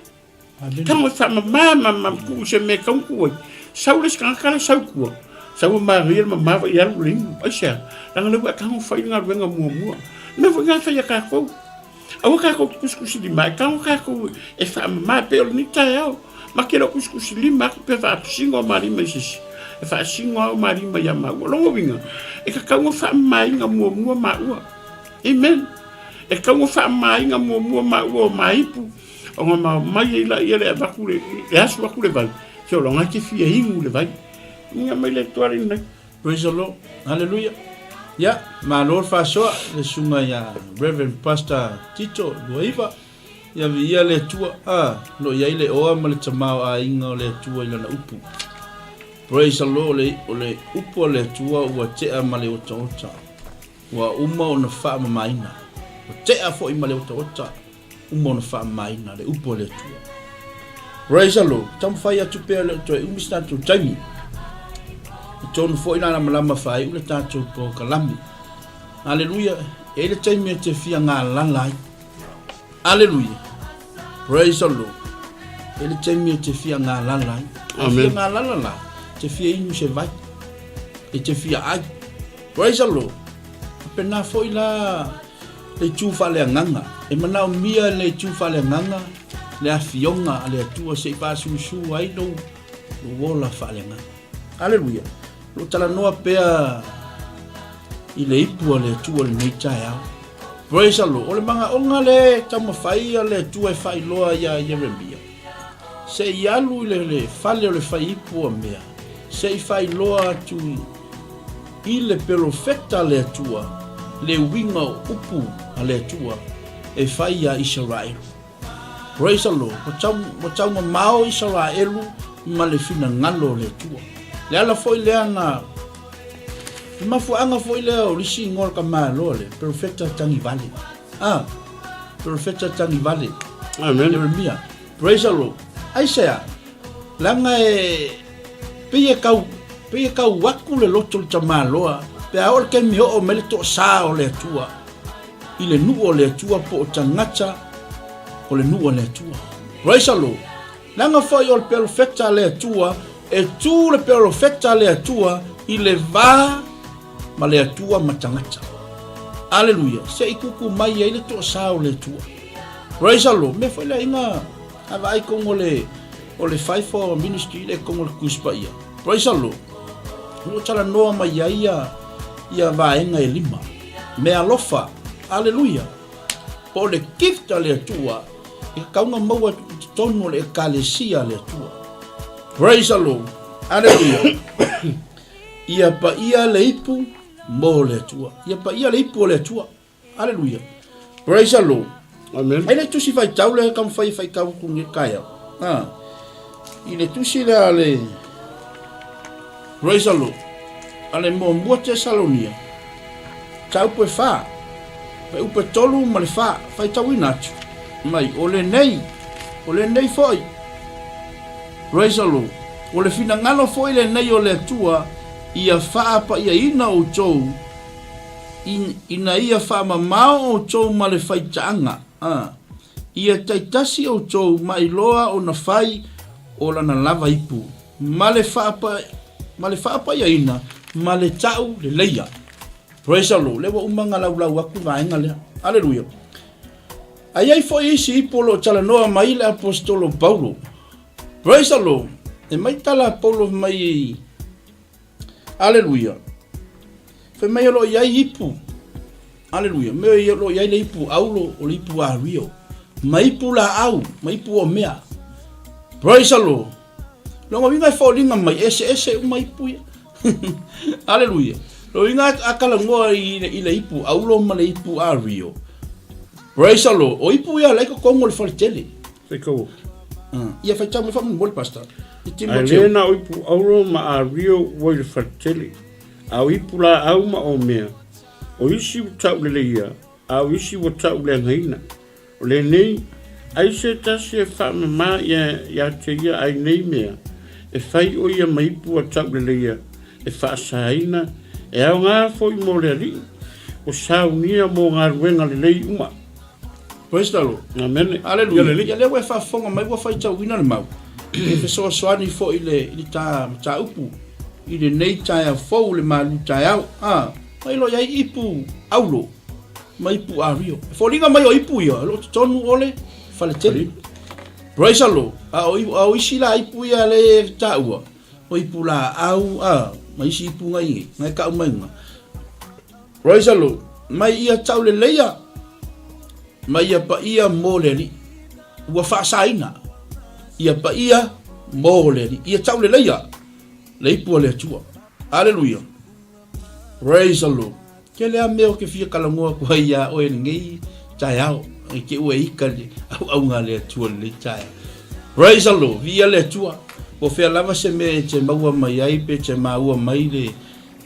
Tago e faamama ma ma tuu se mea e tatau ona tuu ai. Sau le isi tagata la e sau i tua, sau e manaia le mama vaai alu le inu. Aisea? Leaga o lea ua e tago fai le galuega muamua. O le mea foi lena e fai ia tatou. Aua tatou te tusitusilima, e tago tatou e faamama e pei o lenei taeao. Ma te le o tusitusilima atu pe faasino ma lima i se isi. E faasino lava ma lima ia maua. O lona uiga, e tatau ona faamamaina muamua maua. Amen. E tatau ona faamamaina muamua maua o maipu. Ona ma mai ai laia le avatu le, le asu atu le vai, se o loga e te fia inu le vai. Ia mai le Atua lenei. Praise the Lord. Hallelujah. Ya, malo le faasoa le susuga ia Reverend Pastor Tito Luaiva. Ia viia le Atua. Ah, lo i ai le oa ma le tamaoaiga o le Atua i lana upu. Praise the Lord, le, o le upu a le Atua ua tea ma le otaota. Ua uma ona faamamaina. Ua tea foi ma le otaota. Uma ona faamamaina le upu a le Atua. Praise the Lord. Taumafai atu pea le o toe umi se tatou taimi. I tonu foi la lamalama faaiu le tatou polokalame. Aleluia. E i ai le taimi e te fia galala ai. Aleluia. Praise the Lord. E i ai le taimi e te fia galala ai. A fia galala la, te fia inu se vai. E te fia ai. Praise the Lord. Pena foi la le itu faaleagaga. E manaomia le itu faaleagaga le afioga a le Atua se i faasusu ai lou ola faaleagaga. Aleluia. O lo o talanoa pea i le ipu a le Atua i lenei taeao. Praise the Lord. O le magaoga le taumafai a le Atua e faailoa ia Ieremia. Se i alu i le, le fale o le fai ipu a mea, se i faailoa atu i le perofeta a le Atua le uiga o upu a le Atua e fai ia Isaraelu. Praise the Lord. Ua tau, ua tau mamao Isaraelu ma le finagalo o le Atua. Le ala foi lea na le mafuaaga foi lea o lisi igoa o le tamaloa le perofeta tagivale. Ah, perofeta tagivale. Amen. Jeremia. Praise the Lord. Aisea, leaga e pei e kau, pei e kau aku le loto le tamaloa, pe a oo le taimi oo mai le toasā o le Atua i le nuu o le Atua po o tagata o le nuu a le Atua. Praise the Lord. Leaga foi o le perofeta a le Atua, e tu le perofeta a le Atua i le va ma le Atua ma tagata. Aleluia. Se i kuku mai ai le toasā o le Atua. Praise the Lord. Mea foi lea inga a vaai kong o le o le Five Ministry le kong o le Tusi Paia. Praise the Lord. Ua talanoa mai ai ia ia vaega e lima. Mea alofa. Aleluia. Po o le gift a le Atua e kauga maua i totonu o le ekalesia a le Atua. Praise the Lord. Aleluia. Ia paia le ipu mo le Atua. Ia paia le ipu o le Atua. Aleluia. Praise the Lord. Amen. Ai le tusi faitau le taumafai e faitau atu nei taeao. Ah. I le tusi lea a le Praise the Lord. A le muamua Tesalonia. Taupu e whā. Pe upe tolu ma le whā. Faitauina atu. Mai, o lenei. O lenei foi. Praise the Lord. O le finagalo foi lenei o le Atua ia faapaiaina outou ina ia faamamao outou ma le faitaaga, a ia taitasi outou mailoa ona fai o lana lava ipu, ma le faapa, ma le faapaiaina ma le ta'u leleia. Praise the Lord. Lea ua uma ona laulau atu vaega lea. Aleluia. A i ai foi isi ipu o lo o talanoa mai le Aposetolo Paulo. Praise the Lord. E mai tala a Paulo mai i Aleluia. Fai mai o lo o i ai ipu. Aleluia. Mea o lo o i ai le ipu aulo, o le ipu ario. Ma ipu laau, ma ipu o mea. Praise the Lord. Longa uiga e foliga mai, eseese uma ipu ia. Aleluia. Lo uiga a talanoa i, i le ipu aulo ma le ipu ario. Praise the Lord. O ipu ia lai totonu o le faletele. Faitau. Ia faitau mai faamolemole Pastor. I Ae Timoteo. le na o ipu auro ma ario ua i le faletele, a o ipu laau ma omea, o isi ua tauleleia, a o isi ua tauleagaina. O lenei, ai se tasi e faamama ia ia te ia ai nei mea, e fai o ia ma ipu a tauleleia, e faasaina, e aoga foi mo le Alii, ua saunia mo galuega lelei uma. Praise the Lord. Amene. Aleluia. Ia lea ua e faafofoga mai ua faitauina le mau. E fesoasoani foi i le, i le ta mataupu i lenei taeao fou le malu taeao. Ah, mai lo i ai ipu aulo ma ipu ario. E foliga mai o ipu ia, o lo o totonu o le faletele. Praise the Lord. A o, a o isi la ipu ia le taua, o ipu laau, a, ma isi ipu ngai, ngai kau mai nga. Praise the Lord. Mai ia tauleleia, mai ia paia mo le Alii. Ua faasaina ia paia mo le Alii. Ia tauleleia le ipu a le Atua. Aleluia. Praise the Lord. Tele a mea o ke fia talanoa atu ai iā oe lenei taeao. E te ua ika le auaunga a le Atua lenei taeao. Praise the Lord. Viia le Atua. Po o fea lava se mea e te maua mai ai pe te maua mai le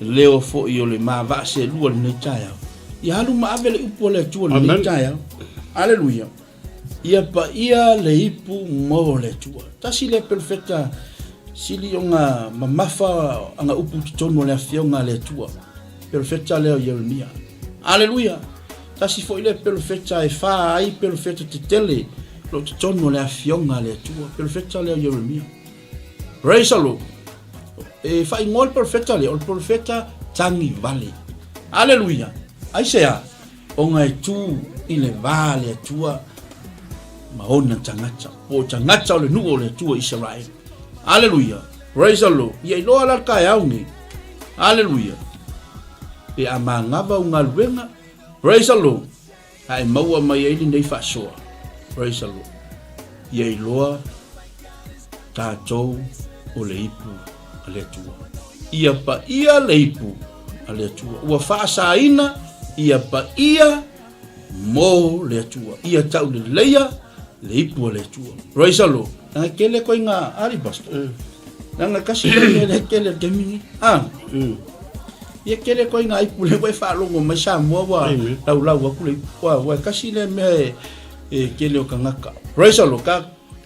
leo foi o le ma vaa selua lenei taeao. Ia alu ma ave le upu a le Atua lenei taeao. Aleluia. Ia paia le ipu mo le Atua. Tasi lea perofeta sili ona mamafa ana upu i totonu o le afioga a le Atua. Perofeta lea o Ieremia. Aleluia. Tasi foi lea pelofeta e fa ai pelofeta tetele o lo o totonu o le Afioga a le Atua, pelofeta lea o Ieremia. Praise the Lord. E faaigoa le pelofeta lea, o le pelofeta tagivale. Aleluia. Aisea? Ona e tu i le va a le Atua ma ona tagata, po o tagata o le nuu o le Atua Isaraelu. Aleluia. Praise the Lord. Ia iloa la le taeao nei. Aleluia. Pe a manava u galuega. Praise the Lord. A e maua mai ai lenei faasoa. Praise the Lord. Ia iloa tatou o le ipu a le Atua. Ia paia le ipu a le Atua. Ua faasaina ia paia mo le Atua. Ia tauleleia le ipu a le Atua. Praise the Lord. Nanga kele koe ngā ari pastor. Nanga kasi koe le le kele le kemini. Ah. Ia kele koe ngā ipu le koe whaalongo mai Samoa wa lau lau aku le ipu. Wa wa kasi le mea e, e kele o kangaka. Praise the Lord. Ka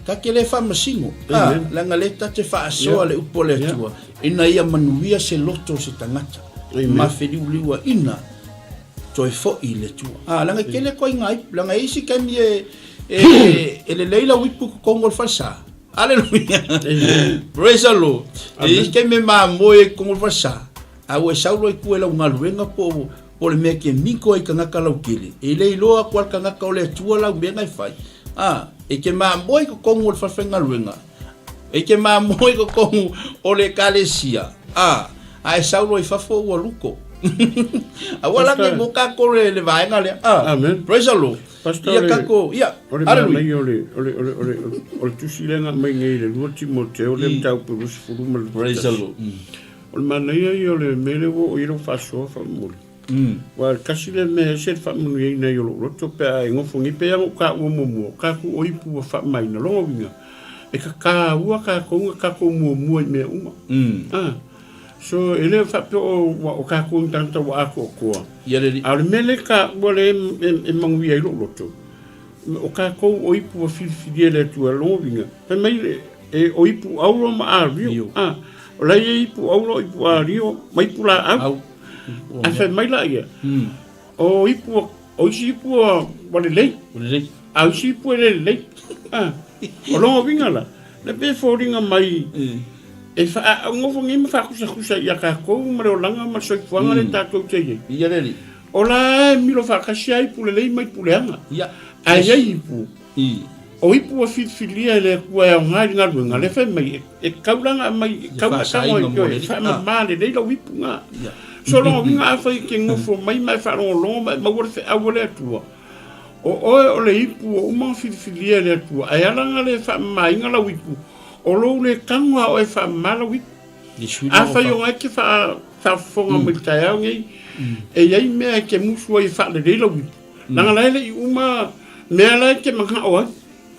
ka kele whamasingo. Ah, langa le tate whaasoa le upo le Atua. Ina ia manuia se loto se tangata. Ma whiliuliua ina toe foʻi i le Atua. A, leaga e tele koe i ngā ipu, leaga e isi taimi e, e, e lelei lau ipu i totonu o le falesa. Aleluia. Praise the Lord. E isi taimi e mamoe i totonu o le falesa, a ua e sau loa i tua i lau galuega po o, po o le mea e te miko ai i tagata lautele, e le iloa atu lava le tagata o le Atua lau mea na e fai. A, e te mamoe i totonu o le falefaigaluega, E te mamoe i totonu o le ekalesia, a, a e sau loa i fafo ua luko. Aua la nei mo kākou le, le vaega lea. A, Amen. Praise the Lord. Pastor, Ia o le- kākou, ia, O le hallelujah. manaia o le, o le, o le, o le, o le tusi lea na aumai nei i le 2 Timoteo lea mataupu e 20 ma le Praise the 21. Lord. O le manaia ia o le mea lea ua oo i ai lau faasoa faamolemole. Aua e tasi lea mea e ese le faamanuiaina ai o lou loto pe a e nofo nei, pei lava ona ou taua muamua, o tatou o ipu ua faamaina. Lona uiga, e tataua tatou na tatou muamua i mea uma. A, so e le faapea o, ua, o tatou ni tagata ua atoatoa. Ia le A o le mea lea e taua lea e, e manuia ai lou loto, o tatou o ipu ua filifilia e le Atua. Lona uiga, fai mai le, e, o ipu auro ma ario. A, o la e i ai ipu auro, ipu ario ma ipu laau. Au. Ae fai mai laia, o ipu, o isi ipu ua lelei, a o isi ipu e le lelei. O lona uiga la, le pei e foliga mai e nofo nei ma faakusakusa ia tatou ma le olaga ma le soifuaga lea tatou te i ai. O la e milo faatasi lava ipu lelei ma ipu leaga. Ae i ai ipu, o ipu ua filifilia e le Atua e aoga i le galuega, lea fai mai e taulaga aumai, e tau tago ai koe, e faamama lelei lau ipu na. So lona uiga afai e te nofo mai ma e faalogologo ma e maua le feau a le Atua, o oe o le ipu ua uma ona filifilia e le Atua, ae ala ona le faamamaina lau ipu, o lou le tago lava oe e faamama lau ipu. Afai o na e te faafofoga mai i le taeao nei, e i ai mea e te musu ai e faalelei lau ipu, Leaga la e le i uma mea la e te manao ai.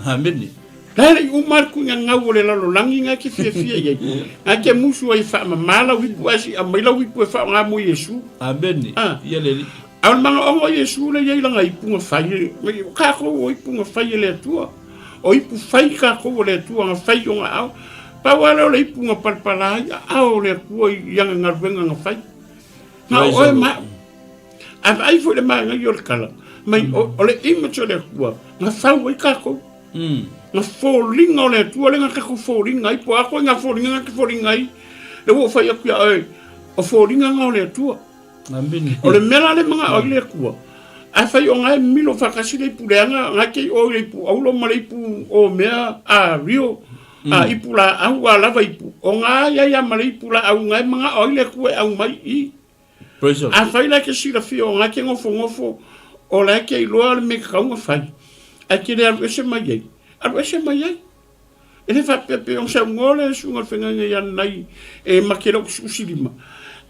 Amene. La e le i uma le tuiga gau o le lalolagi na e te fiafia i ai. Na e te musu ai e faamama lau ipu ae si'a mai lau ipu e faaaoga mo Iesu. Amene. Ah. Ia le Alii. A o le manaoga o Iesu lea e i ai lana ipu na fai, o tatou o ipu na fai e le Atua. O ipu fai tatou a le Atua na fai i ona aao. Pau lava lea o le ipu na palapala ai aao o le Atua i ana galuega na fai. Na o oe ma au. A vaai foi le manaia o le tala, mai o, o le image o le Atua, na fau ai tatou. Na foliga o le Atua lea na tatou foliga ai, po o a koe ngā foliga na te foliga ai, lea ua ou fai atu ia oe, o foliga na o le Atua. Amene. O le mea la le manao ai le Atua, afai o nga e milo faatasi le ipu leaga, nga te i o i le ipu auro ma le ipu o mea a rio, a ipu laau a lava ipu, o nga ia ia ma le ipu laau nga e manao ai le Atua e aumai i. Praise the Lord. Afai la e te silafia o nga e te nofonofo, o la e te iloa le mea e tatau ona fai, ae te le alu ese mai ai, alu ese mai ai. E le faapea pei ona saunoa le susuga o le feagaiga ia Nanai e mate le usiusilima,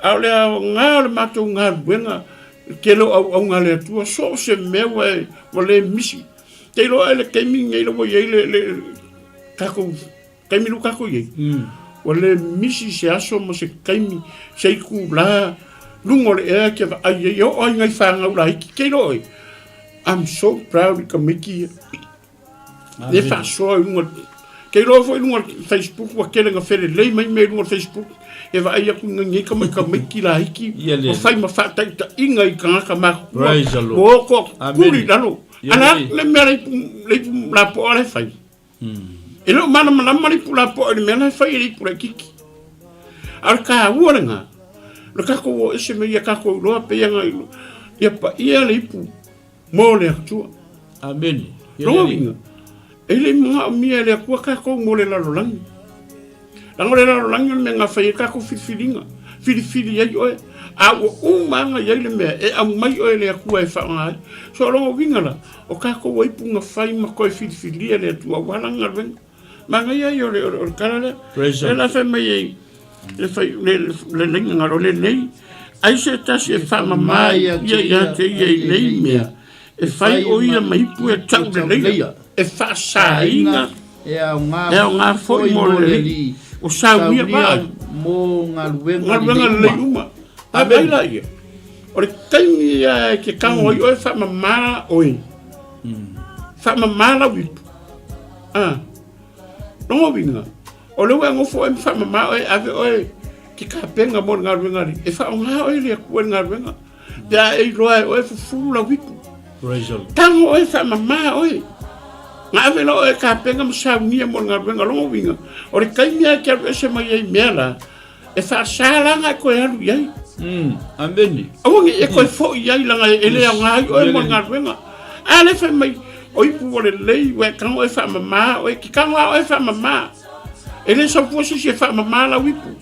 a o le aoga o le matou galuega, le tele o auauna a le Atua, so o se mea ua e, ua le misi. Te iloa e le taimi lenei la ua i ai le, le tatou taimi lea ua tatou i ai, ua le misi se aso ma se taimi, se itula, luga o le ea e te vaai ai, e oo lava i nai fanau laiti, te iloa oe, I'm so proud i tamaiti ia. Le faasoa i luga, te iloa foi i luga o le Facebook ua tele na felelei mai mea i luga o le Facebook. E vaai atu i nei tamaiti laiti ua fai ma faataitaiga i tagata matutua ua oto kuli i lalo. A le a le mea le ipu lapoa la e fai? E le o malamalama le ipu lapoa i le mea la e fai e le ipu laitiiti. A o le taua lena, o le tatou o ese mai ia tatou iloa pei ona ia paia le ipu mo le Atua. Amene. Lona uiga, e le i manaomia e le Atua tatou mo le lalolagi. Leaga o le lalolagi o le mea na fai ai tatou filifiliga, filifili ai oe, a ua uma lava ona i ai le mea e aumai oe e le Atua e faaaoga ai. So o lona uiga la, o tatou ua ipu na fai ma toe filifilia e le Atua aua lana galuega. Manaia ia o le, o le tala lea. Praise Lea la fai mai ai, le fai, le, le laina galo lenei, ai se tasi e faamama ia ia te ia i nei mea, e fai o ia ma ipu e tau leleia, e faasaina e aoga, e aoga foi mo le alii, o saunia vaai mo galuega, galuega lelei uma. Vaai la ia, o le taimi ia e te tago ai oe faamama oe, faamama lau ipu. Ah, lona uiga, o lea ua e nofo oe ma faamama oe, ave oe ke kapena mo le galuega a le Alii, e faaaoga oe e le Atua i le galuega. Pe a e iloa e oe fufulu lau ipu. Praise the Lord. Tago oe faamama oe. Na ave loa oe e kapena ma saunia mo le galuega. Lona uiga, o le taimi lava e te alu ese mai ai i mea la, e faasa la ona e toe alu i ai. Amene. Aua ne i e toe foi i ai leaga e le aoga ai oe mo le galuega. A lea fai mai, o ipu ua lelei, ua e tago oe faamama oe, te tago lava oe faamama. E le sau fua se isi e faamama lau ipu.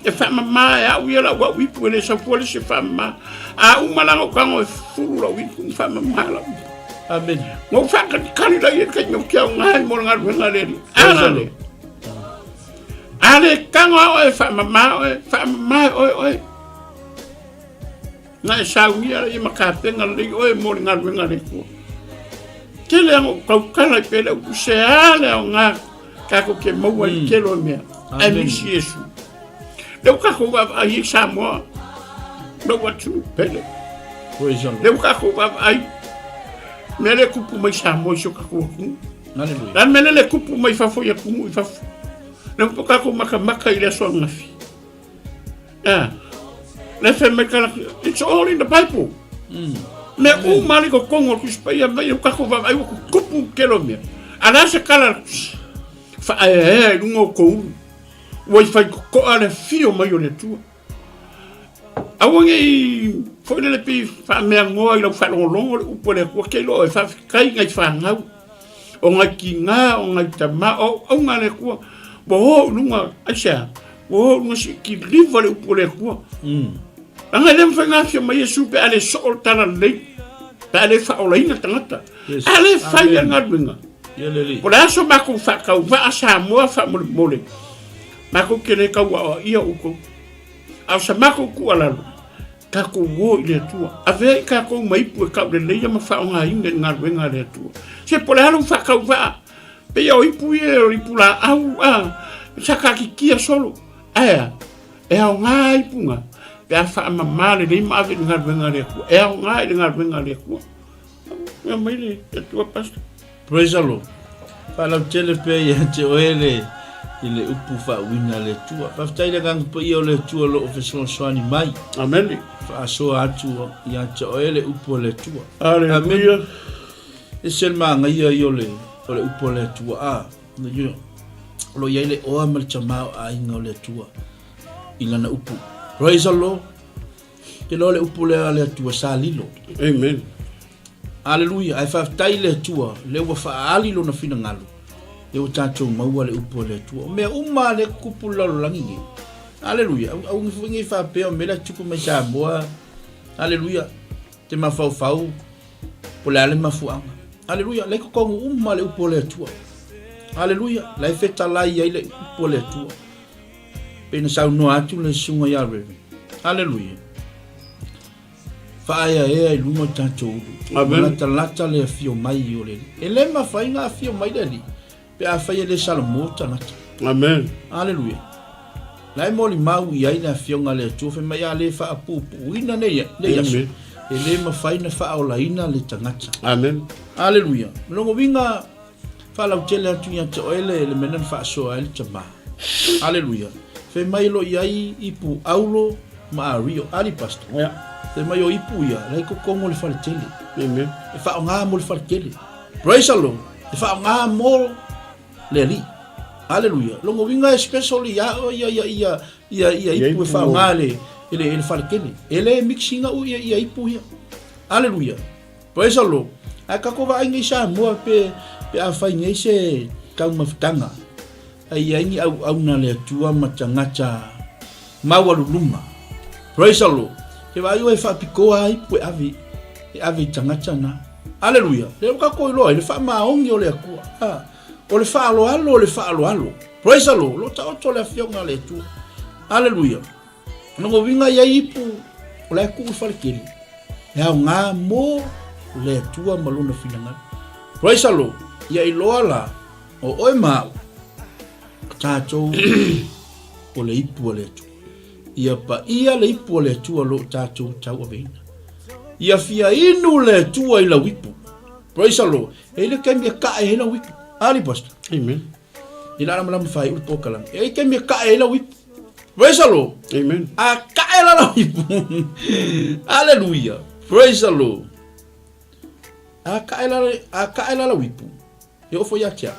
E faamama e au ia lau au ipu, e le sau fua le isi e faamama. A uma la ona ou tago e fufulu lau ipu ma faamama lau ipu. Amene. Na ou faakalikali la ia i le taimi ou te aoga ai mo le galuega a le Alii. A la lea. A le tago lava oe e faamama oe, faamama e oe oe. Na e saunia laia ma kapena lelei oe mo le galuega a le Atua. Tele lava ona ou tautala i pele upu se a le aoga tatou te maua i le tele o mea, ae misi Iesu. Lea ua tatou vaavaai ai Samoa, lou atunuu pele. Lea ua tatou vaavaai mea lea e tupu mai Samoa i si o tatou atunuu. Aleluia. Le a le mea lea le tupu mai fafo i atunuu i fafo? Lea ua tatou matamata i le aso ananafi. Yeah. Le fai mai kala, it's all in the Bible. Mea uma lava i totonu o le Tusi Paia mai ua tatou vaavaai ua tutupu le tele o mea. A o le a se tala a le Tusi? Faaeaea i luga o tou ulu. Ua i faitotoa le afio mai o le Atua. Aua ne i foi lele pei faameagoa i lau faalogologo le upu a le Atua, te iloa oe, faafetai i nai fanau, o nai tina, o nai tama, o auauna a le Atua, ua o i luga, aisea? Ua o i luga se i kiliva le upu a le Atua. Leaga e le mafai ona afio mai Iesu pe a le soo le talalelei, pe a le faaolaina tagata. A le fai le galuega. Po o le a so matou faatauvaa Samoa faamolemole, matou te le tau aoaia outou. A o sa matou tuualalo, tatou o i le Atua. Avea i tatou ma ipu e tauleleia ma faaaogaina i le galuega a le Atua. Se po o le a lou faatauvaa, pei o ipu ia o ipu laau, a, sa taatitia solo. Ae a? E aoga ipu na, pe a faamama lelei ma ave i le galuega a le Atua. E aoga i le galuega a le Atua. Ia mai le Atua, Pastor. Praise the Lord. Faalautele pea ia te oe le i le upu faauiga a le Atua. Faafetai le Agaga Paia o le Atua o lo o fesoasoani mai. Amen. Faasoa atu ia te oe le upu a le Atua. Aleluia. E se le magaia ia o le o le upu a le Atua. A, o lo o i ai le oa ma le tamaoaiga o le Atua i lana upu. Praise the Lord. Te iloa le upu lea a le Atua sa lilo. Amen. Aleluia. Ae faafetai i le Atua, lea ua faaali lona finagalo, lea ua tatou maua le upu a le Atua. O mea uma a lea e tutupu i le lalolagi nei. Aleluia. Aua foi ne i faapea o mea la e tutupu mai Samoa. Aleluia. Te mafaufau po o le a le mafuaaga. Aleluia. La e i totonu uma le upu a le Atua. Aleluia. La e fetalai ai le upu a le Atua. Pei na saunoa atu le susuga ia Reverend. Aleluia. Faaeaea i luga o tatou ulu. Amen. Latalata le afio mai o le Alii. E le mafai ona afio mai le Alii pe afai e le salamo tagata. Amen. Aleluia. La e molimau i ai le afioga a le Atua fai mai a le faapuupuuina nei, nei aso. Amen. E le mafai ona faaolaina le tagata. Amen. Aleluia. Lona uiga Faalautele atu ia te oe le, le mea na faasoa ai le tama. Aleluia. Fai mai lo i ai ipu aulo ma ario. Ali pastor. Yeah. Fai mai o ipu ia, la i totonu o le faletele. Amen. E faaaoga mo le faletele. Praise the Lord. E faaaoga mo le Alii. Aleluia. Lona uiga e special ia ia ia ia ia ia ipu e faaaoga le e le e le faletele. E le mix ina u ia ia ipu ia. Aleluia. Praise the Lord. Ae tatou vaai nei Samoa pe pe afai nei se taumafataga Ai i ai ni auauna a le Atua ma tagata maualuluga. Praise the Lord. Ke vaai oe e faapitoa ai ipu e ave, e ave i tagata na. Aleluia. Lea ua tatou iloa ai le faamaoni o le Atua. Ha. O le faaaloalo o le faaaloalo. Praise the Lord. O lo o taoto le Afioga a le Atua. Aleluia. Lona uiga e i ai ipu o la e tuu i le faletele, e aoga mo le Atua ma Lona finagalo. Praise the Lord. Ia iloa la, o oe ma au, o tatou o le ipu a le Atua. Ia paia le ipu a le Atua o lo o tatou tauaveina. Ia fia inu le Atua i lau ipu. Praise the Lord. E i ai le taimi e kae ai lau ipu. Ali Pastor. Amen. I la lama fai ul pokalam. E ke mi ka e la wip. Praise the Lord. Amen. A ka e la la wip. Hallelujah. Praise the Lord. A ka e la a ka e la la wip. E ofo ia tia.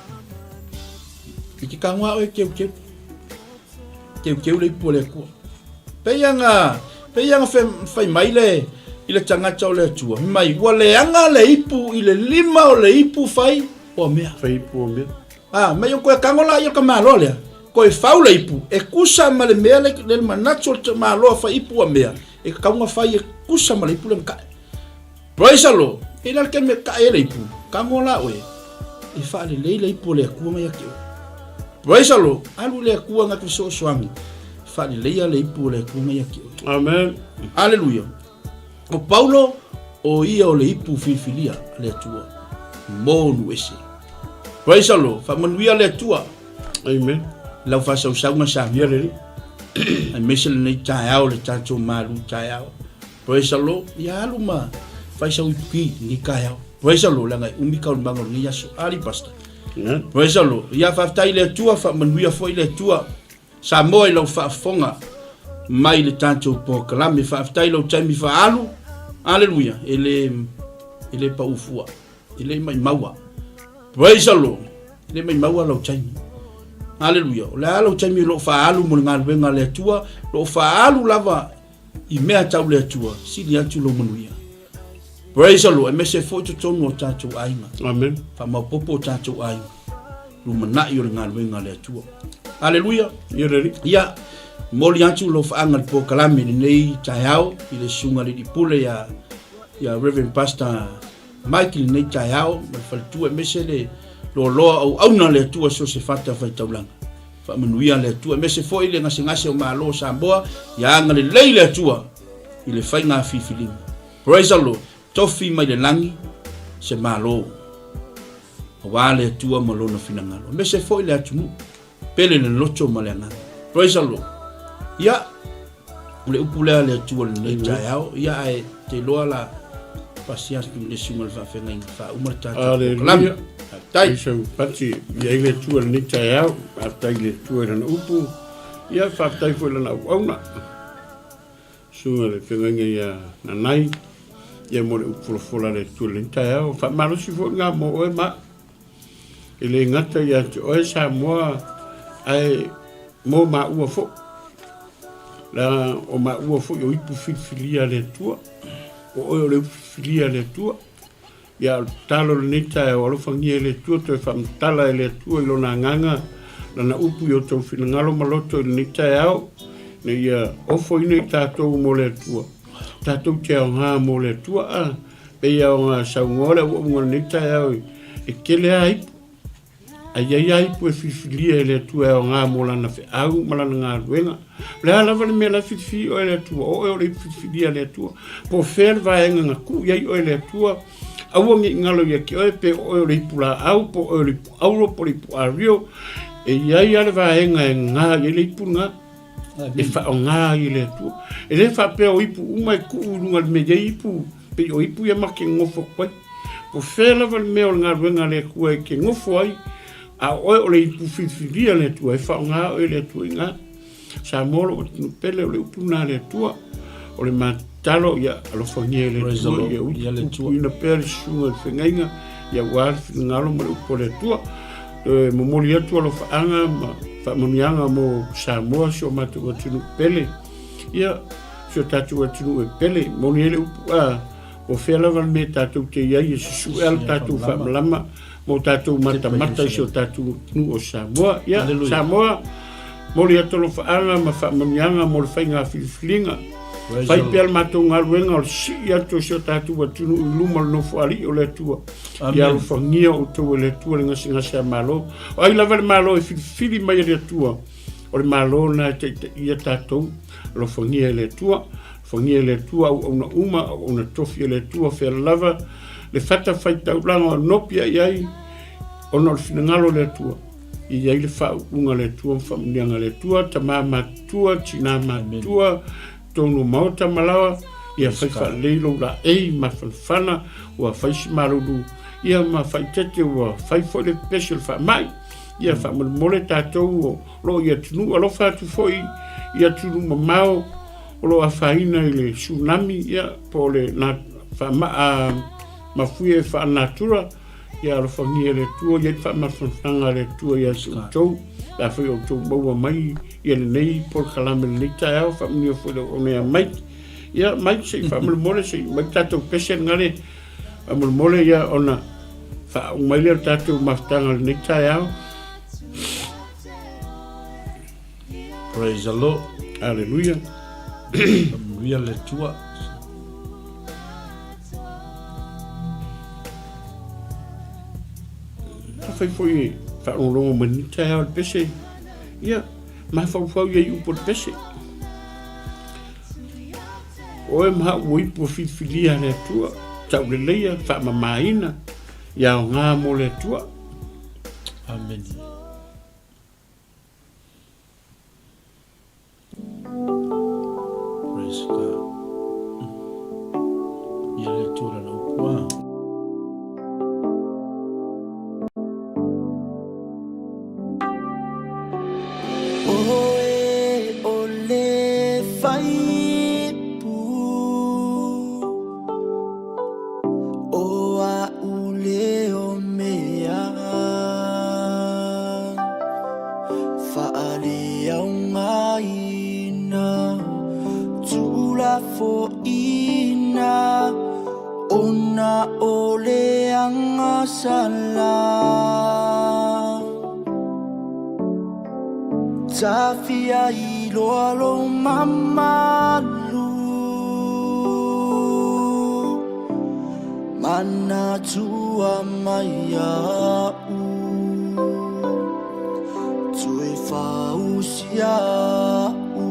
I ki ka ngwa o keu keu. Keu keu le ipu le kua. Peianga peianga fe fai mai le i le tagata o le Atua. Mai ua leaga le ipu i le lima o le ipu fai o mea. Fai ipu o mea. A, mai o koe kago la ia ka malo lea. Koe fau le ipu, e kusa ma le mea le, le manatu o le malo a fai ipu a mea. E kaunga fai e kusa ma le ipu le mkae. Praise the Lord. E la ke me kae le ipu. Kago la oe. E whaalelei le ipu o le akua ngai ake oe. Praise the Lord. Alu le akua ngai so soangi. Whaalelei le ipu o le akua ngai ake oe. Amen. Hallelujah. O Paulo, o ia o le ipu filifilia a le Atua mo nu ese. Praise the Lord. Faamanuia le Atua. Amen. Lau faasausauga sa Ia le Alii. Aemaise lenei taeao le tatou malu taeao. Praise the Lord. Ia alu ma fai sau ipuki lenei taeao. Praise the Lord. Leaga e umi taualumaga o lenei aso. Ali Pastor. Amen. Praise the Lord. Ia faafetai i le Atua, faamanuia foi le Atua. Samoa i lau faafofoga mai le tatou polokalame. Faafetai i lou taimi faaalu. Aleluia. E le, e le pau fua. E le maimaua. Praise the Lord. E le maimaua lau taimi. Aleluia. O le a lau taimi o lo o faaalu mo le galuega a le Atua, o lo o faaalu lava i mea tau le Atua, sili atu lou manuia. Praise the Lord. Aemaise foi totonu o tatou aiga. Amen. Faamaopoopo o tatou aiga. Lumanai o le galuega a le Atua. Aleluia. Ia le Alii. Ia, momoli atu lau faaga i le polokalame i lenei taeao i le Susuga i le Alii Pule ia, ia Reverend Pastor Mike i lenei taeao ma le faletua aemaise le loaloa auauna a le Atua so o se fata faitaulaga. Faamanuia le Atua aemaise foi le gasegase o Malo o Samoa ia agalelei le Atua i le faiga filifiliga. Praise the Lord. Tofi mai le lagi se Malo aua le Atua ma lona finagalo. Aemaise foi le atunuu pele le loto ma le agaga. Praise the Lord. Ia, o le upu lea a le Atua i lenei taeao. Ia, ae te iloa la pasi atu i le susuga i le faafeagaiga faauma le tatou polokalame. Hallelujah. Faafetai. Ai sau pati i ai le Atua i lenei taeao. Faafetai i le Atua i lana upu. Ia, faafetai foi i lana auauna. Susuga i le feagaiga ia Nanai. Ia mo le upu folafola a le Atua i lenei taeao. Faamalosi foi lena mo oe ma au. E le gata ia te oe Samoa, ae mo maua foi. Leaga o maua foi o ipu filifilia a le Atua. O oe o le ipu filifilia a le Atua. Ia, o le tatalo i lenei taeao, alofagia e le Atua, toe faamatala e le Atua i Lona Agaga Lana upu i o outou finagalo ma loto i lenei taeao, ina ia ofoina i tatou mo le Atua, tatou te aoga mo le Atua. A pei lava ona saunoa le auaunaga i lenei taeao, e tele lava ipu, A i ai lava ipu e filifilia e le Atua e aoga mo lana feau ma lana galuega. O le a lava le mea la e filifili oe e le Atua, o oe o le ipu filifilia a le Atua. Po o fea le vaega na tuu i ai oe e le Atua, aua ne i galo ia te oe pe o oe o le ipu laau, po o oe o le ipu auro, po o le ipu ario, e i ai lava le vaega e ga i ai le ipu lena, e faaaoga ai e le Atua. E le faapea o ipu uma e tuu i luga i le mea e i ai ipu, pei o ipu ia ma te nonofo atu ai. Po fea lava le mea o le galuega a le Atua e te nofo ai, a o oe o le ipu filifilia a le Atua, e faaaoga oe e le Atua i ina. Samoa lou atunuu pele, o le upu lena a le Atua. O le matatalo, ia alofagia e le Atua, ia utupupuina pea le susuga i le feagaiga, ia aua le finagalo ma le upu a le Atua. E momoli atu alofaaga ma faamanuiaga mo Samoa, si o matou atunuu pele. Ia, si o tatou atunuu e pele, moni ai le upu, a, o fea lava le mea tatou te i ai e susue a le tatou faamalama mo tatou matamata i si o tatou atunuu o Samoa. Ia, Samoa, momoli atu alofaaga ma faamanuiaga mo le faiga filifiliga. Fai pea le matou galuega o le sii atu o si o tatou atunuu i luma o le Nofoalii o le Atua. Ia alofagia outou e le Atua le gasegase a Malo. O ai lava le Malo e filifili mai e le Atua, o le Malo lena e taitaia tatou. Alofagia e le Atua. Alofagia e le Atua auauna uma, auauna tofi e le Atua, fea lava le fatafaitaulaga o nopi i ai, ona o le finagalo o le Atua. E i ai le faauuga a le Atua ma faamanuiaga a le Atua, tama matutua, tina matutua, totonu o maota ma laoa, ia fai faalelei lou laei mafanafana, ua fai si malulu, ia ma faaeteete ua fai foi le pepesi o le faamai. Ia faamolemole tatou o lo o i atunuu, alofa atu foi i atunuu mamao o lo o afaina i le tsunami, ia po o le faamaa mafuie faalenatura, Ia alofagia e le Atua, ia i ai le faamafanafanaga a le Atua ia te outou, pe afai o outou maua mai ia lenei polokalame i lenei taeao, faamanuia foi i le auauna ia Mike. Ia Mike, se i faamolemole, se i aumai le tatou pese lena, faamolemole, ia ona faauma mai lea o le tatou mafutaga i lenei taeao. Praise the Lord. Hallelujah. Faamanuia le Atua. Afai foi e faalogologo mai lenei taeao i le pese, ia, mafaufau i ai upu o le pese. Oe ma hau ua ipu filifilia a le Atua, tauleleia, faamamaina, ia aoga mo le Atua. Amen. Praise God. Ia le Atua lana upu a. Oe o le faipu O a'u leo mea Faaleaogaina Tuulafoina Ona o le agasala Tafia i loa lou mamalu Manatua mai a'u Toe fausia a'u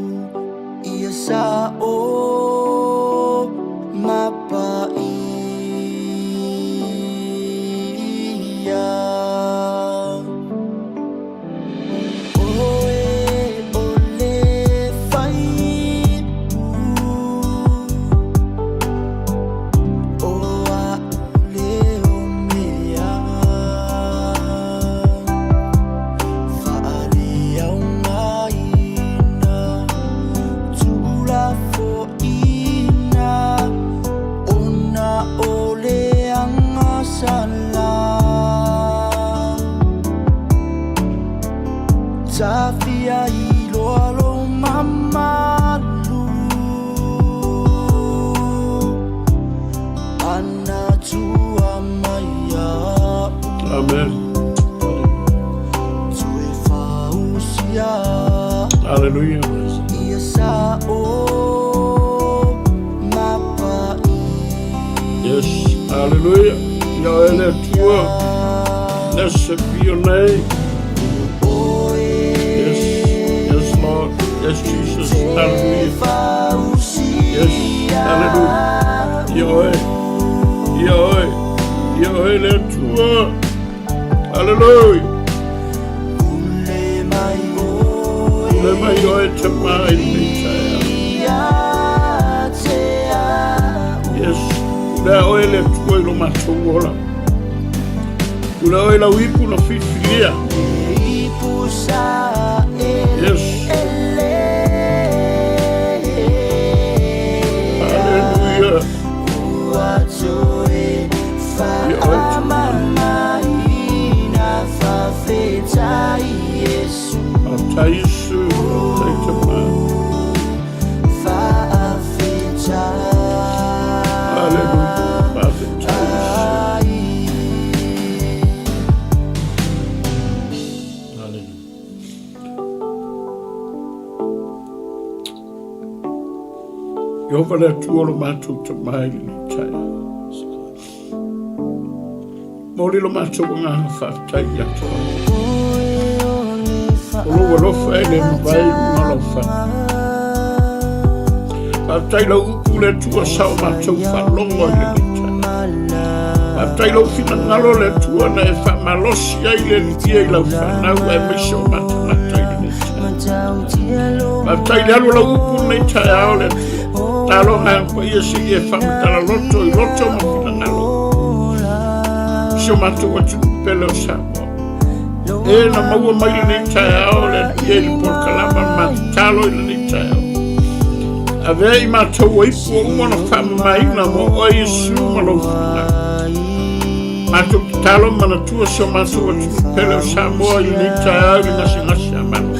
Ia sa'o ma paia. Oe o le faipu O a'u leo mea Faaleaogaina Tuulafoina Ona o le agasala Tafia i loa lou mamalu Manatua mai a'u Amen. Toe fausia Hallelujah. Ia sa'o ma paia Yes. Hallelujah. Ia oe le Atua. Blessed be your name. Yes. Yes, Lord. Yes, Jesus. Hallelujah. Yes. Hallelujah. Ia oe. Ia oe. Ia oe le Atua. Hallelujah. Pule mai oe tama i lenei taeao. Yes. Pulea oe le Atua i lo matou ola. Pulea oe lau ipu na filifilia. Yes. Ieova le Atua o lo matou Tama i lenei taeao. Momoli lo matou agaga faafetai ia te oe. O lou alofa e le mavae i luga o lau fale. Faafetai lau upu le Atua sa o matou faalogo i lenei taeao. Faafetai lou finagalo le Atua na e faamalosi ai le Alii i lau fanau aemaise o matamata i lenei taeao. Faafetai le alu o lau upu lenei taeao le Atua. Talo agaga paia se i e faamatala loto i loto ma finagalo. Si o matou atunuu pele o Samoa. E na maua mai lenei taeao le Alii i le polokalama ma tatalo i lenei taeao. Avea i matou o ipu ua uma ona faamamaina mo oe Iesu ma lou finagalo. Matou tatalo ma manatua si o matou atunuu pele o Samoa i lenei taeao i le gasegase a Malo.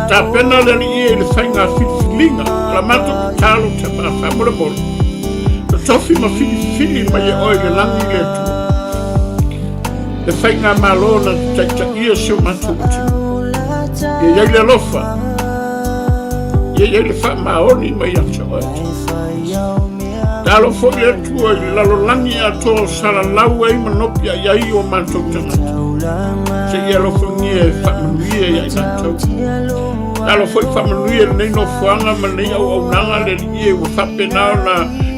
Tapena le Alii e i le faiga filifiliga, o la matou tatalo tama faamolemole. Totofi ma filifili mai e oe i le lagi le Atua. Le faigamalo na taitaia si o matou atunuu. Ia i ai le alofa, ia i ai le faamaoni mai ia te oe. Talo foi le Atua i le lalolagi atoa o salalau ai ma nopiai ai o matou tagata. Seia alofagia e faamanuia ia i latou. Talo foi faamanuia lenei nofoaga ma lenei auaunaga le Alii e ua faapena ona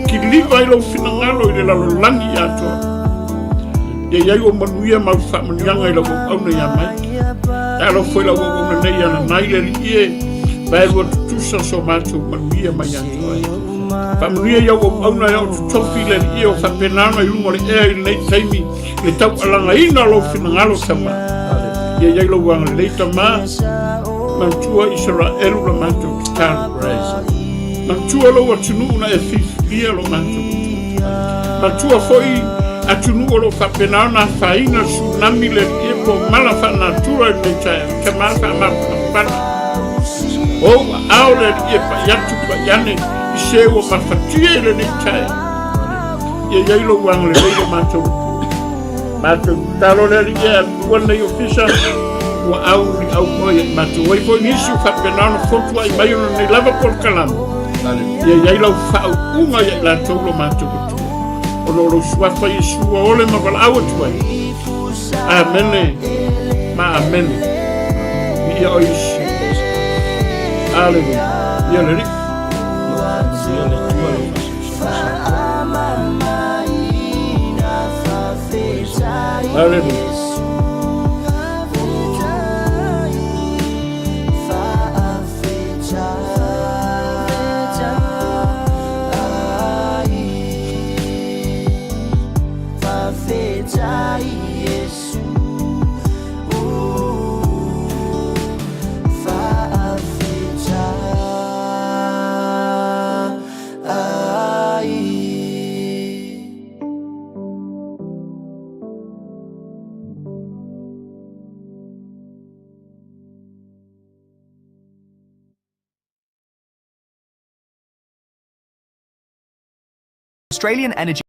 kiliva ai lou finagalo i le lalolagi atoa. Ia i ai ua manuia ma au faamanuiaga i lau auauna ia Mike. Talo foi lau auauna nei ia Nanai le Alii e, vaelua tutusa so matou manuia mai ia te oe. Faamanuia i au auauna e oo totofi le Alii e o faapena ona i luga o le ea i lenei taimi i le taualagaina o lou finagalo Tama. Ia i ai lou agalelei Tama, manatua Isaraelu la matou tatalo. Manatua lou atunuu na e filifilia lo matou atunuu. Matua foi atunuu o lo o faapena ona afaina tsunami le alii po o mala faanatura i lenei taeao, tama faamafanafana. O ou aao le alii e pai atu pai ane i se ua mafatia i lenei taeao. Ia i ai lou agalelei lo matou Atua. Matou tatalo le alii e atua lenei ofisa ua au ni au oe ia i matou ai foi nisi ua faapena ona fotuai mai ona nei lava polokalame. Ia i ai lau faauuga ia i latou lo matou Atua. Ona o lou suafa Iesu ua ole ma valaau atu ai. Amene ma amene. Viia oe Iesu. Aleluia. Ia le Alii. Aleluia. Australian Energy.